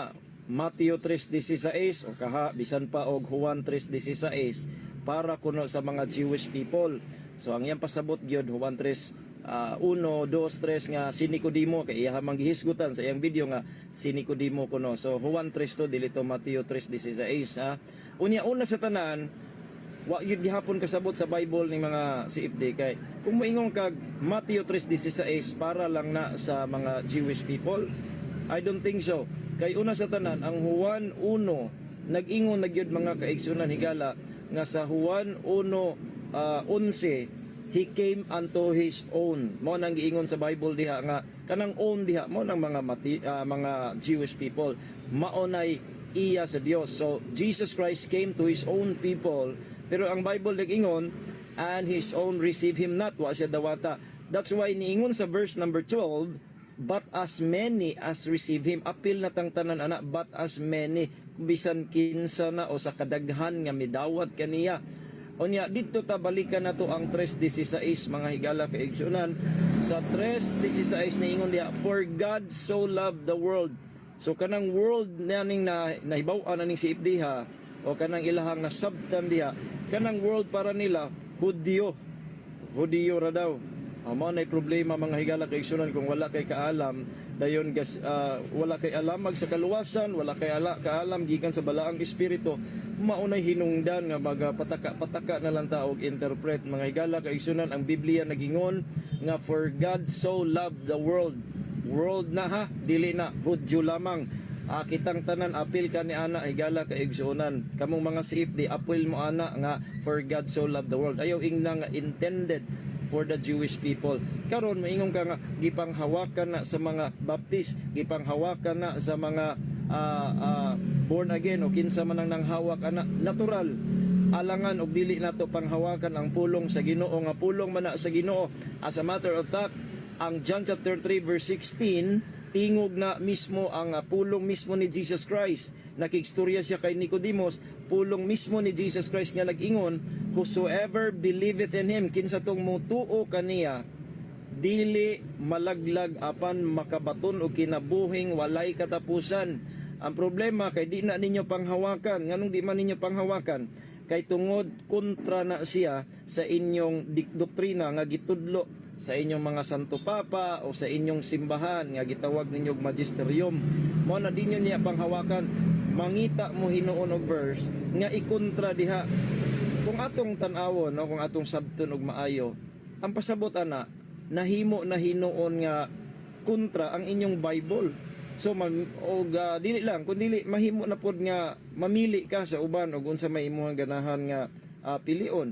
K: Mateo 3:16 o kaha bisan pa og Juan 3:16 para kuno sa mga Jewish people. So ang iyang pasabot gyud Juan 3 1, 2, 3 nga si Nicodemo kay iya man gihisgutan sa iyang video nga si Nicodemo kuno. So Juan 3 to dili to Mateo 3:16 ha. Unya una sa tanan wa yun gihapon kasabot sa Bible ni mga CFD kay kung moingon kag Mateo 3:16 para lang na sa mga Jewish people, I don't think so. Kay una sa tanan ang Juan 1 nag-ingon na gyud, mga kaigsunan higala, nga sa Juan 1 11, he came unto his own. Mao nang giingon sa Bible diha nga kanang own diha mao nang mga Jewish people, mao nay iya sa Dios. So Jesus Christ came to his own people, pero ang Bible nag-ingon, and his own receive him not, wa siya dawata. That's why niingon sa verse number 12, but as many as receive him. Apil na tang tanan ana, but as many, bisan kinsa na o sa kadaghan nga midawat kaniya. Unya didto ta balikan nato ang 3:16, mga higala kaigsunan. Sa 3:16 niingon diha, for God so loved the world. So kanang world na ning na nahibaw-an na ning si diha o kanang ilahang nasabtan diha, kanang world para nila Hudyo. Hudiyo ra daw. Mao nay problema, mga higala kaigsunan, kung wala kay kaalam dayon gas, wala kay alamag sa kaluwasan, wala kay kaalam gikan sa balaang espiritu, maunay hinungdan nga maga pataka-pataka na lang ta og interpret. Mga higala kaigsunan, ang Biblia nagingon nga for God so loved the world. World na ha, dili na Hudyo lamang. Kitang tanan apil ka ni ana, higala kaigsuonan. Kamong mga CFD, apil mo ana nga for God so loved the world. Ayaw ingna nga intended for the Jewish people. Karon moingon ka nga gipanghawakan na sa mga Baptist, gipanghawakan na sa mga born again o kinsa man ang nanghawak ana, natural. Alangan og dili nato panghawakan ang pulong sa Ginoo nga pulong man na sa Ginoo. As a matter of fact, ang John chapter 3 verse 16 tingog na mismo ang pulong mismo ni Jesus Christ. Nakigstorya siya kay Nicodemus, pulong mismo ni Jesus Christ nga nag-ingon, whosoever believeth in him, kinsa tong motuo kaniya, dili malaglag apan makabaton og kinabuhing walay katapusan. Ang problema kay di na ninyo panghawakan. Nganong di man ninyo panghawakan? Kay tungod kontra na siya sa inyong doktrina nga gitudlo sa inyong mga Santo Papa o sa inyong simbahan nga gitawag ninyo og magisterium. Mao na di nyo niya panghawakan. Mangita mo hinuon og verse nga ikontra diha. Kung atong tan-awon, no, kung atong sabton og maayo, ang pasabot ana nahimo na hinuon nga kontra ang inyong Bible. So og dili lang kun dili mahimo na pod nga mamili ka sa uban og unsa may imong ganahan nga pilion.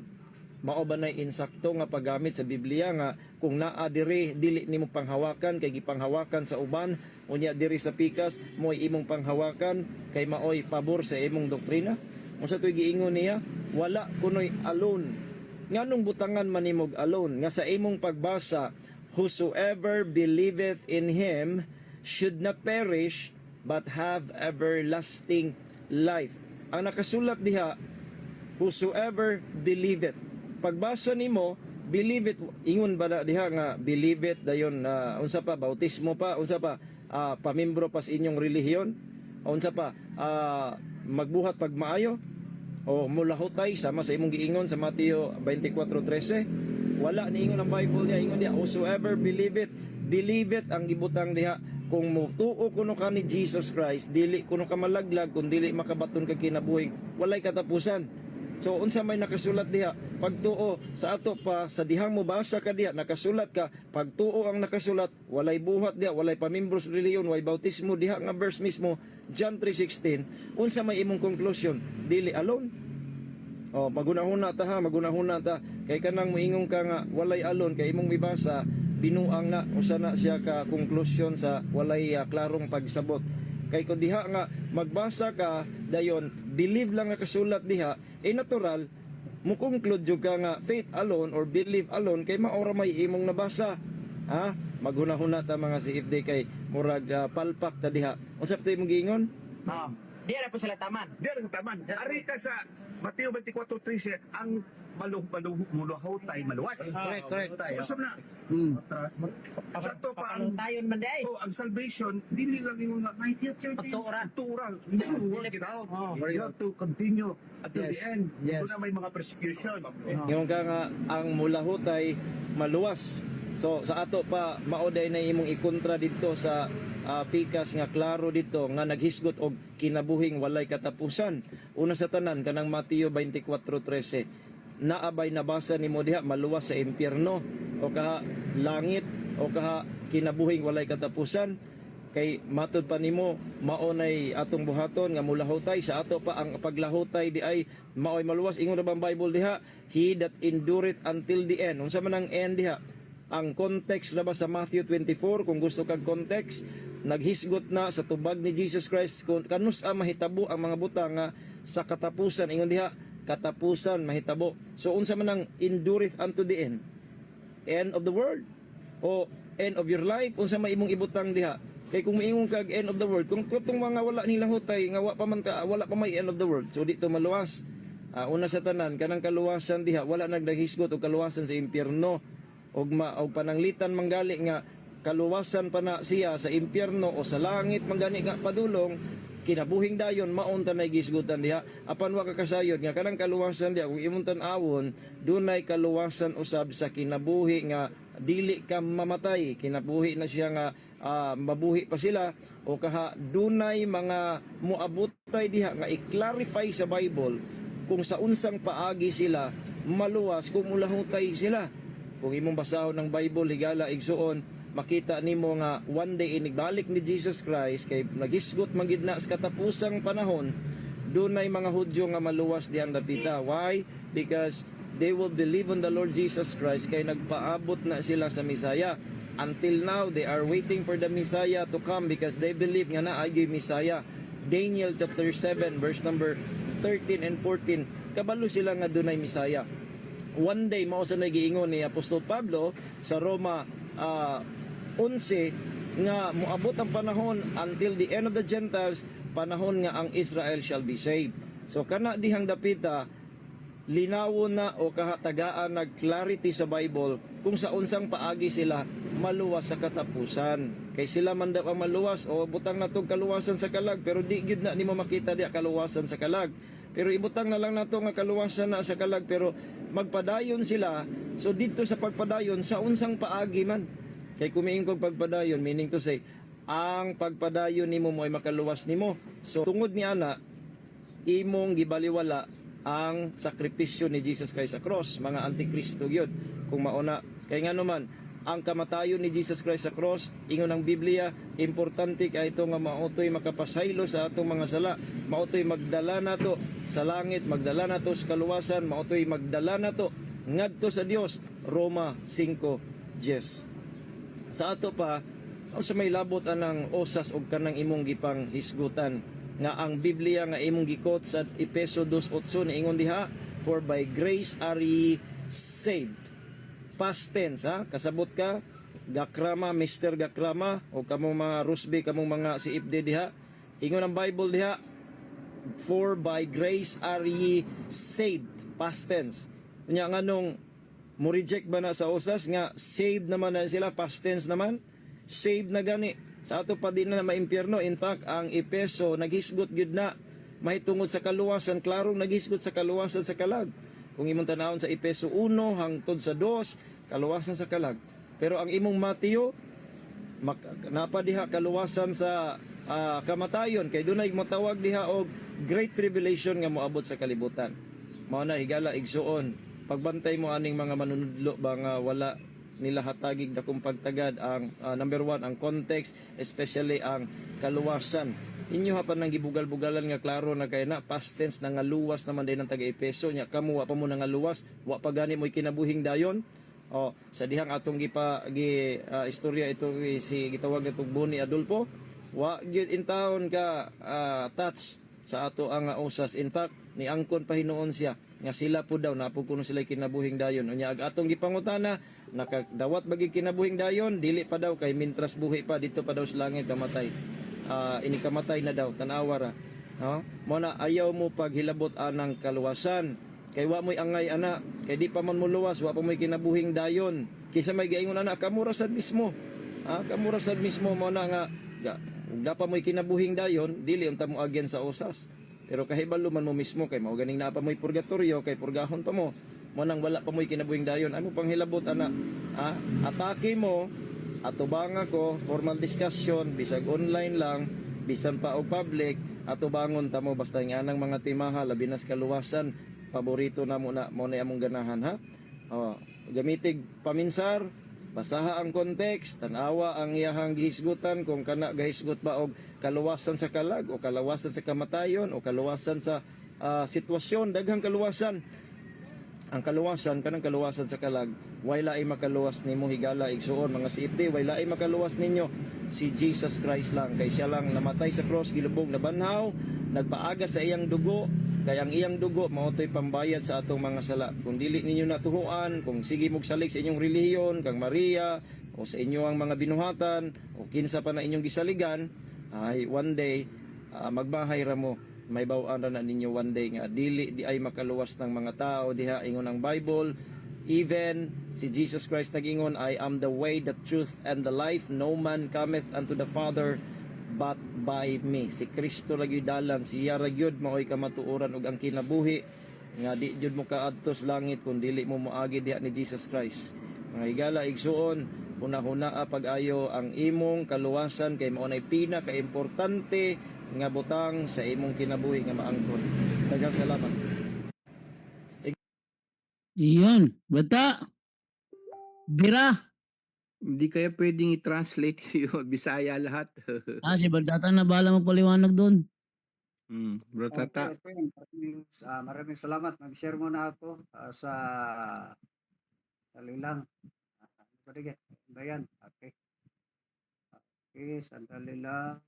K: Mao ba nay insakto nga paggamit sa Biblia nga kung naa diri dili nimo panghawakan kay gipanghawakan sa uban, unya diri sa pikas mo'y imong panghawakan kay maoy pabor sa imong doktrina? Unsa to'y giingon niya? Wala kunoy alone. Nganong butangan man nimog alone nga sa imong pagbasa, whosoever believeth in him should not perish but have everlasting life. Ang nakasulat diha, whosoever believeth. Pagbasa nimo, believe it, ingon ba na diha nga believe it dayon unsa pa, bautismo pa, unsa pa, pamimbro pa sa inyong relihiyon, unsa pa, magbuhat pag maayo o mulahutay sama sa imong giingon sa Mateo 24:13. Wala niingon ang Bible niya. Ingon niya, whosoever believe it. Believe it ang gibutang diha. Kung mutuo kuno ka ni Jesus Christ, dili kuno ka malaglag kung dili makabaton kag kinabuhing walay katapusan. So unsa may nakasulat diha? Pagtuo sa ato pa, sa dihang mo basa ka diha nakasulat ka pagtuo ang nakasulat, walay buhat diha, walay pamimbro sa relihiyon, walay bautismo diha nga verse mismo, John 3:16. Unsa may imong conclusion? Dili alone. Oh, magunahuna ta ha, magunahuna ta. Kay kanang moingon ka nga walay alon kay imong mibasa, binuang na usa na siya ka conclusion sa walay klarong pagsabot. Kay kung diha nga magbasa ka dayon, believe lang nga kasulat diha, eh natural mo conclude jud ka nga faith alone or believe alone kay maora may imong nabasa. Ha? Maghunahuna ta, mga CFD, kay murag palpak ta diha. Unsa pa imong giingon?
M: Ah.
N: Di na po sila taman.
L: Di na sa taman. Ari ka sa Mateo 24:13, ang malu malu mulahutay maluwas.
M: Correct, correct.
L: So, usab na. Sa to pa ang
N: Tayon man di ay.
L: Oh, ang salvation dili lang yung nga
N: My future Pagtuoran.
L: Turan. Hindi mo work it out. You have to continue until the end. Kung na may mga persecution.
K: Ingon ka nga ang mulahutay maluwas. So sa ato pa, mao day na imong ikontra didto sa pikas nga klaro dito nga naghisgot og kinabuhing walay katapusan. Una sa tanan, kanang Mateo 24:13. Naabay nabasa nimo diha maluwas sa impyerno o kaha langit o kaha kinabuhing walay katapusan? Kay matod pa nimo mao nay atong buhaton nga mulahutay. Sa ato pa, ang paglahutay di ay maoy maluwas. Ingon ra bang Bible diha, "He that endureth until the end"? Unsa man ang end diha? Ang context na ba sa Matthew 24, kung gusto kag context, naghisgot na sa tubag ni Jesus Christ kung kanus a mahitabo ang mga butang nga sa katapusan. Ingon diha katapusan mahitabo. So unsa man ang endureth unto the end? End of the world o end of your life? Unsa may imong ibutang diha? Kay kung moingon kag end of the world, kung katong mga wala nila hutay nga wa pa man ka, wala pa may end of the world, so dito maluwas. Una sa tanan, kanang kaluwasan diha wala nagdahisgot og kaluwasan sa impyerno og ma og pananglitan manggali nga kaluwasan pa na siya sa impyerno o sa langit manggani nga padulong kinabuhing dayon, maunta nay gisgutan diha. Apan wa ka kasayod nga kanang kaluwasan diha, kung imong tan-awon, dunay kaluwasan usab sa kinabuhi nga dili ka mamatay, kinabuhi na siya nga mabuhi pa sila, o kaha dunay mga moabotay diha nga i-clarify sa Bible kung sa unsang paagi sila maluwas kung mulahutay sila. Kung imong basahon ng Bible, higala igsuon, makita nimo nga one day inigbalik ni Jesus Christ, kay nagisgot man gid na sa katapusang panahon, dunay mga Hudyo nga maluwas diyang dapita. Why? Because they will believe on the Lord Jesus Christ kay nagpaabot na sila sa Messiah. Until now, they are waiting for the Messiah to come because they believe nga naay Messiah. Daniel chapter 7 verse number 13 and 14, kabalo sila nga dunay Messiah one day. Mao sa nagiingon ni Apostol Pablo sa Roma 11 nga moabot ang panahon until the end of the Gentiles, panahon nga ang Israel shall be saved. So kana dihang dapita, linawon na o kahatagaan nag clarity sa Bible kung sa unsang paagi sila maluwas sa katapusan. Kay sila man daw ang maluwas, o butang na tong kaluwasan sa kalag, pero di gyud na nimo makita diya kaluwasan sa kalag. Pero ibutang na lang nato nga kaluwasan na sa kalag, pero magpadayon sila. So dito sa pagpadayon, sa unsang paagi man? Kay kumiing kog pagpadayon, meaning to say ang pagpadayon nimo mo ay makaluwas nimo. So tungod ni ana, imong gibaliwala ang sakripisyo ni Jesus Christ sa cross, mga antikristo gyud kung mauna. Kay ngano man ang kamatayon ni Jesus Christ sa cross, ingon ang Biblia, importante kay ito nga mautoy makapasaylo sa atong mga sala, mautoy magdala nato sa langit, magdala nato sa kaluwasan, mautoy magdala nato ngadto sa Dios, Roma 5:10. Sa ato pa, sa may labot anang osas og kanang imong gipang hisgutan nga ang Biblia nga imong gi-quote sa Epeso 2:8, niingon diha, "For by grace are ye saved." Past tense ha, kasabot ka Gakrama, Mr. Gakrama, o kamong mga Rusby, kamong mga CFD diha. Ingon ang Bible diha, "For by grace are ye saved." Past tense. Unya nganong mo reject ba na sa osas nga saved naman na sila, past tense naman, saved na gani? Sa ato pa, di na maimpyerno. In fact, ang Epeso naghisgot gyud na mahitungod sa kaluwasan, klarong naghisgot sa kaluwasan sa kalag. Kung imong tanawon sa Epeso 1 hangtod sa 2, kaluwasan sa kalag. Pero ang imong Mateo Napa diha kaluwasan sa kamatayon kay dunay motawag diha og great tribulation nga moabot sa kalibutan. Mao na, higala igsuon, pagbantay mo aning mga manunudlo ba nga wala nila hatagig dakong pagtagad ang number one, ang context, especially ang kaluwasan. Inyo ha pa nang gibugal-bugalan nga klaro na kay na past tense na nga luwas naman din ang taga Epeso nya kamo wa pa mo nangaluwas, wa pa gani mo'y kinabuhing dayon. O sa dihang atong gipa gi istorya ito si gitawag natong Boni Adolfo, wa gyud in town ka touch sa ato ang usas. In fact, niangkon pa hinuon siya nga sila po daw napo kuno sila kinabuhing dayon. Unya ag atong gipangutana, nakadawat bagi kinabuhing dayon, dili pa daw kay mintras buhi pa dito pa daw sa langit kamatay. Ini kamatay na daw, tanawa ra. No? Mo na ayaw mo paghilabot anang kaluwasan. Kay wa mo'y angay ana, kay di pa man mo luwas, wa pa mo'y kinabuhing dayon. Kisa may gaingon ana, kamura sad mismo. Ah, kamura sad mismo. Mo na nga ug pa mo'y kinabuhing dayon, dili unta mo again sa usas. Pero kahibalo man mo mismo kay mao ganing naa pa mo'y purgatorio kay purgahon pa mo. Mo nang wala pa mo'y kinabuhing dayon. Ano pang hilabot ana? Ah, atake mo, atubanga ko, formal discussion, bisag online lang, bisan pa og public, atubangon ta mo basta nga anang mga timaha labi na sa kaluwasan, paborito na mo na, mo na among ganahan ha. Oh, gamitig paminsar, basaha ang context, tanawa ang iyahang gihisgutan kung kana gahisgot ba og kaluwasan sa kalag o kaluwasan sa kamatayon o kaluwasan sa sitwasyon, daghang kaluwasan. Ang kaluwasan kanang kaluwasan sa kalag, way laay makaluwas nimo, higala igsuon, mga CFD, way laay makaluwas ninyo, si Jesus Christ lang, kay siya lang namatay sa cross, gilubong, nabanhaw, nagpaaga sa iyang dugo, kay ang iyang dugo mao to'y pambayad sa atong mga sala. Kung dili ninyo natuhuan, kung sige mog salig sa inyong relihiyon kang Maria o sa inyo ang mga binuhatan o kinsa pa na inyong gisaligan, ay one day magbahay ra mo, may bawaan ra na ninyo one day nga dili di ay makaluwas ng mga tao diha. Ingon ang Bible, even si Jesus Christ nagingon, "I am the way, the truth and the life. No man cometh unto the Father but by me." Si Kristo ra gyud dalan, siya ra gyud maoy kamatuoran ug ang kinabuhi nga di jud mo kaadto sa langit kung dili mo moagi diha ni Jesus Christ. Mga higala igsuon, hunahunaa pag-ayo ang imong kaluwasan kay mao nay pinaka-importante nga butang sa imong kinabuhi nga maangkon. Daghang salamat.
A: Iyon. Bata. Bira.
J: Hindi kaya pwedeng i-translate yun, Bisaya lahat?
A: Ah, si Baldata na bahala magpaliwanag doon.
J: Bro Tata.
G: Okay. Maraming salamat. Mag-share muna ako sa dali lang. Pwede ba yan? Okay. Okay, sandali lang.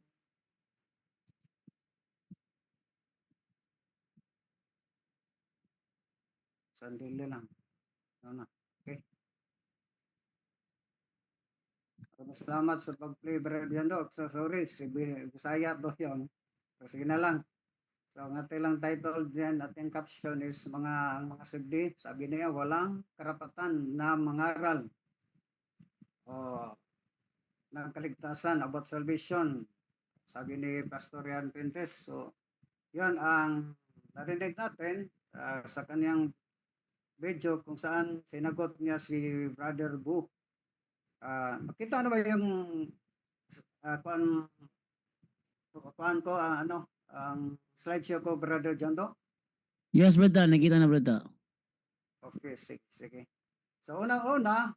G: Sandali lang. Ano na? Okay. Maraming salamat sa pag-play, Brad Yando. So, sorry, si Bisaya to yun. So, sige na lang. So, ang ating lang title dyan, ating caption is mga ang mga CFD, sabi niya, walang karapatan na mangaral o ng kaligtasan about salvation. Sabi ni Pastor Yan Pintes. So, yun ang narinig natin sa kanyang video kung saan sinagot niya si Brother Bu. Makita na ba yung kuan ko ano ang slideshow ko, Brother Jando?
A: Yes, brother. Nakita na, brother.
G: Okay, sige, sige. So unang-una,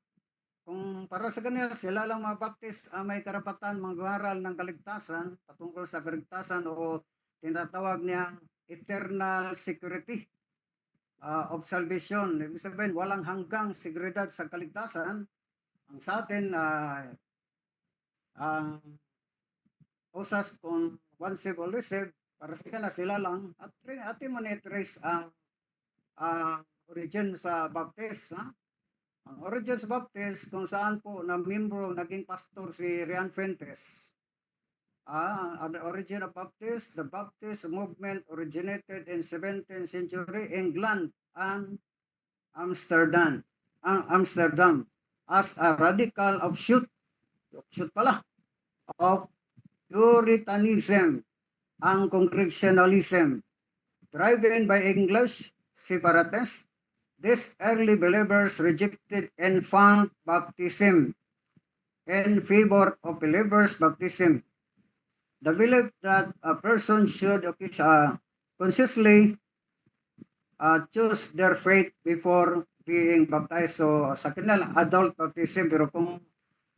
G: kung para sa kanila, sila lang mga Baptist ang may karapatan mag-aral ng kaligtasan, patungkol sa kaligtasan o tinatawag niyang eternal security of salvation. Ibig sabihin, walang hanggang seguridad sa kaligtasan. Ang sa atin, ang usas kung once saved, always saved, para sa kanila sila lang, at ating man trace ang origin sa Baptist. Ha? Ang origin sa Baptist, kung saan po na membro, naging pastor si Rian Fuentes. The origin of Baptist, the Baptist movement originated in 17th century England and Amsterdam as a radical offshoot pala, of Puritanism ang Congregationalism. Driven by English separatists, these early believers rejected infant baptism. in favor of believers' baptism. The belief that a person should consciously choose their faith before being baptized. So sa kanila, adult baptism. Pero kung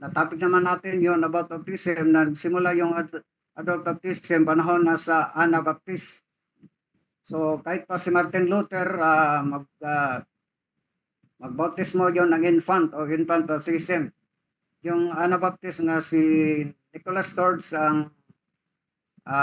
G: na-topic naman natin yon about baptism, nagsimula yung adult baptism panahon na sa Anabaptist. So kahit pa si Martin Luther magbautismo yon ng infant o infant baptism. Yung Anabaptist nga si Nicholas Storrs ang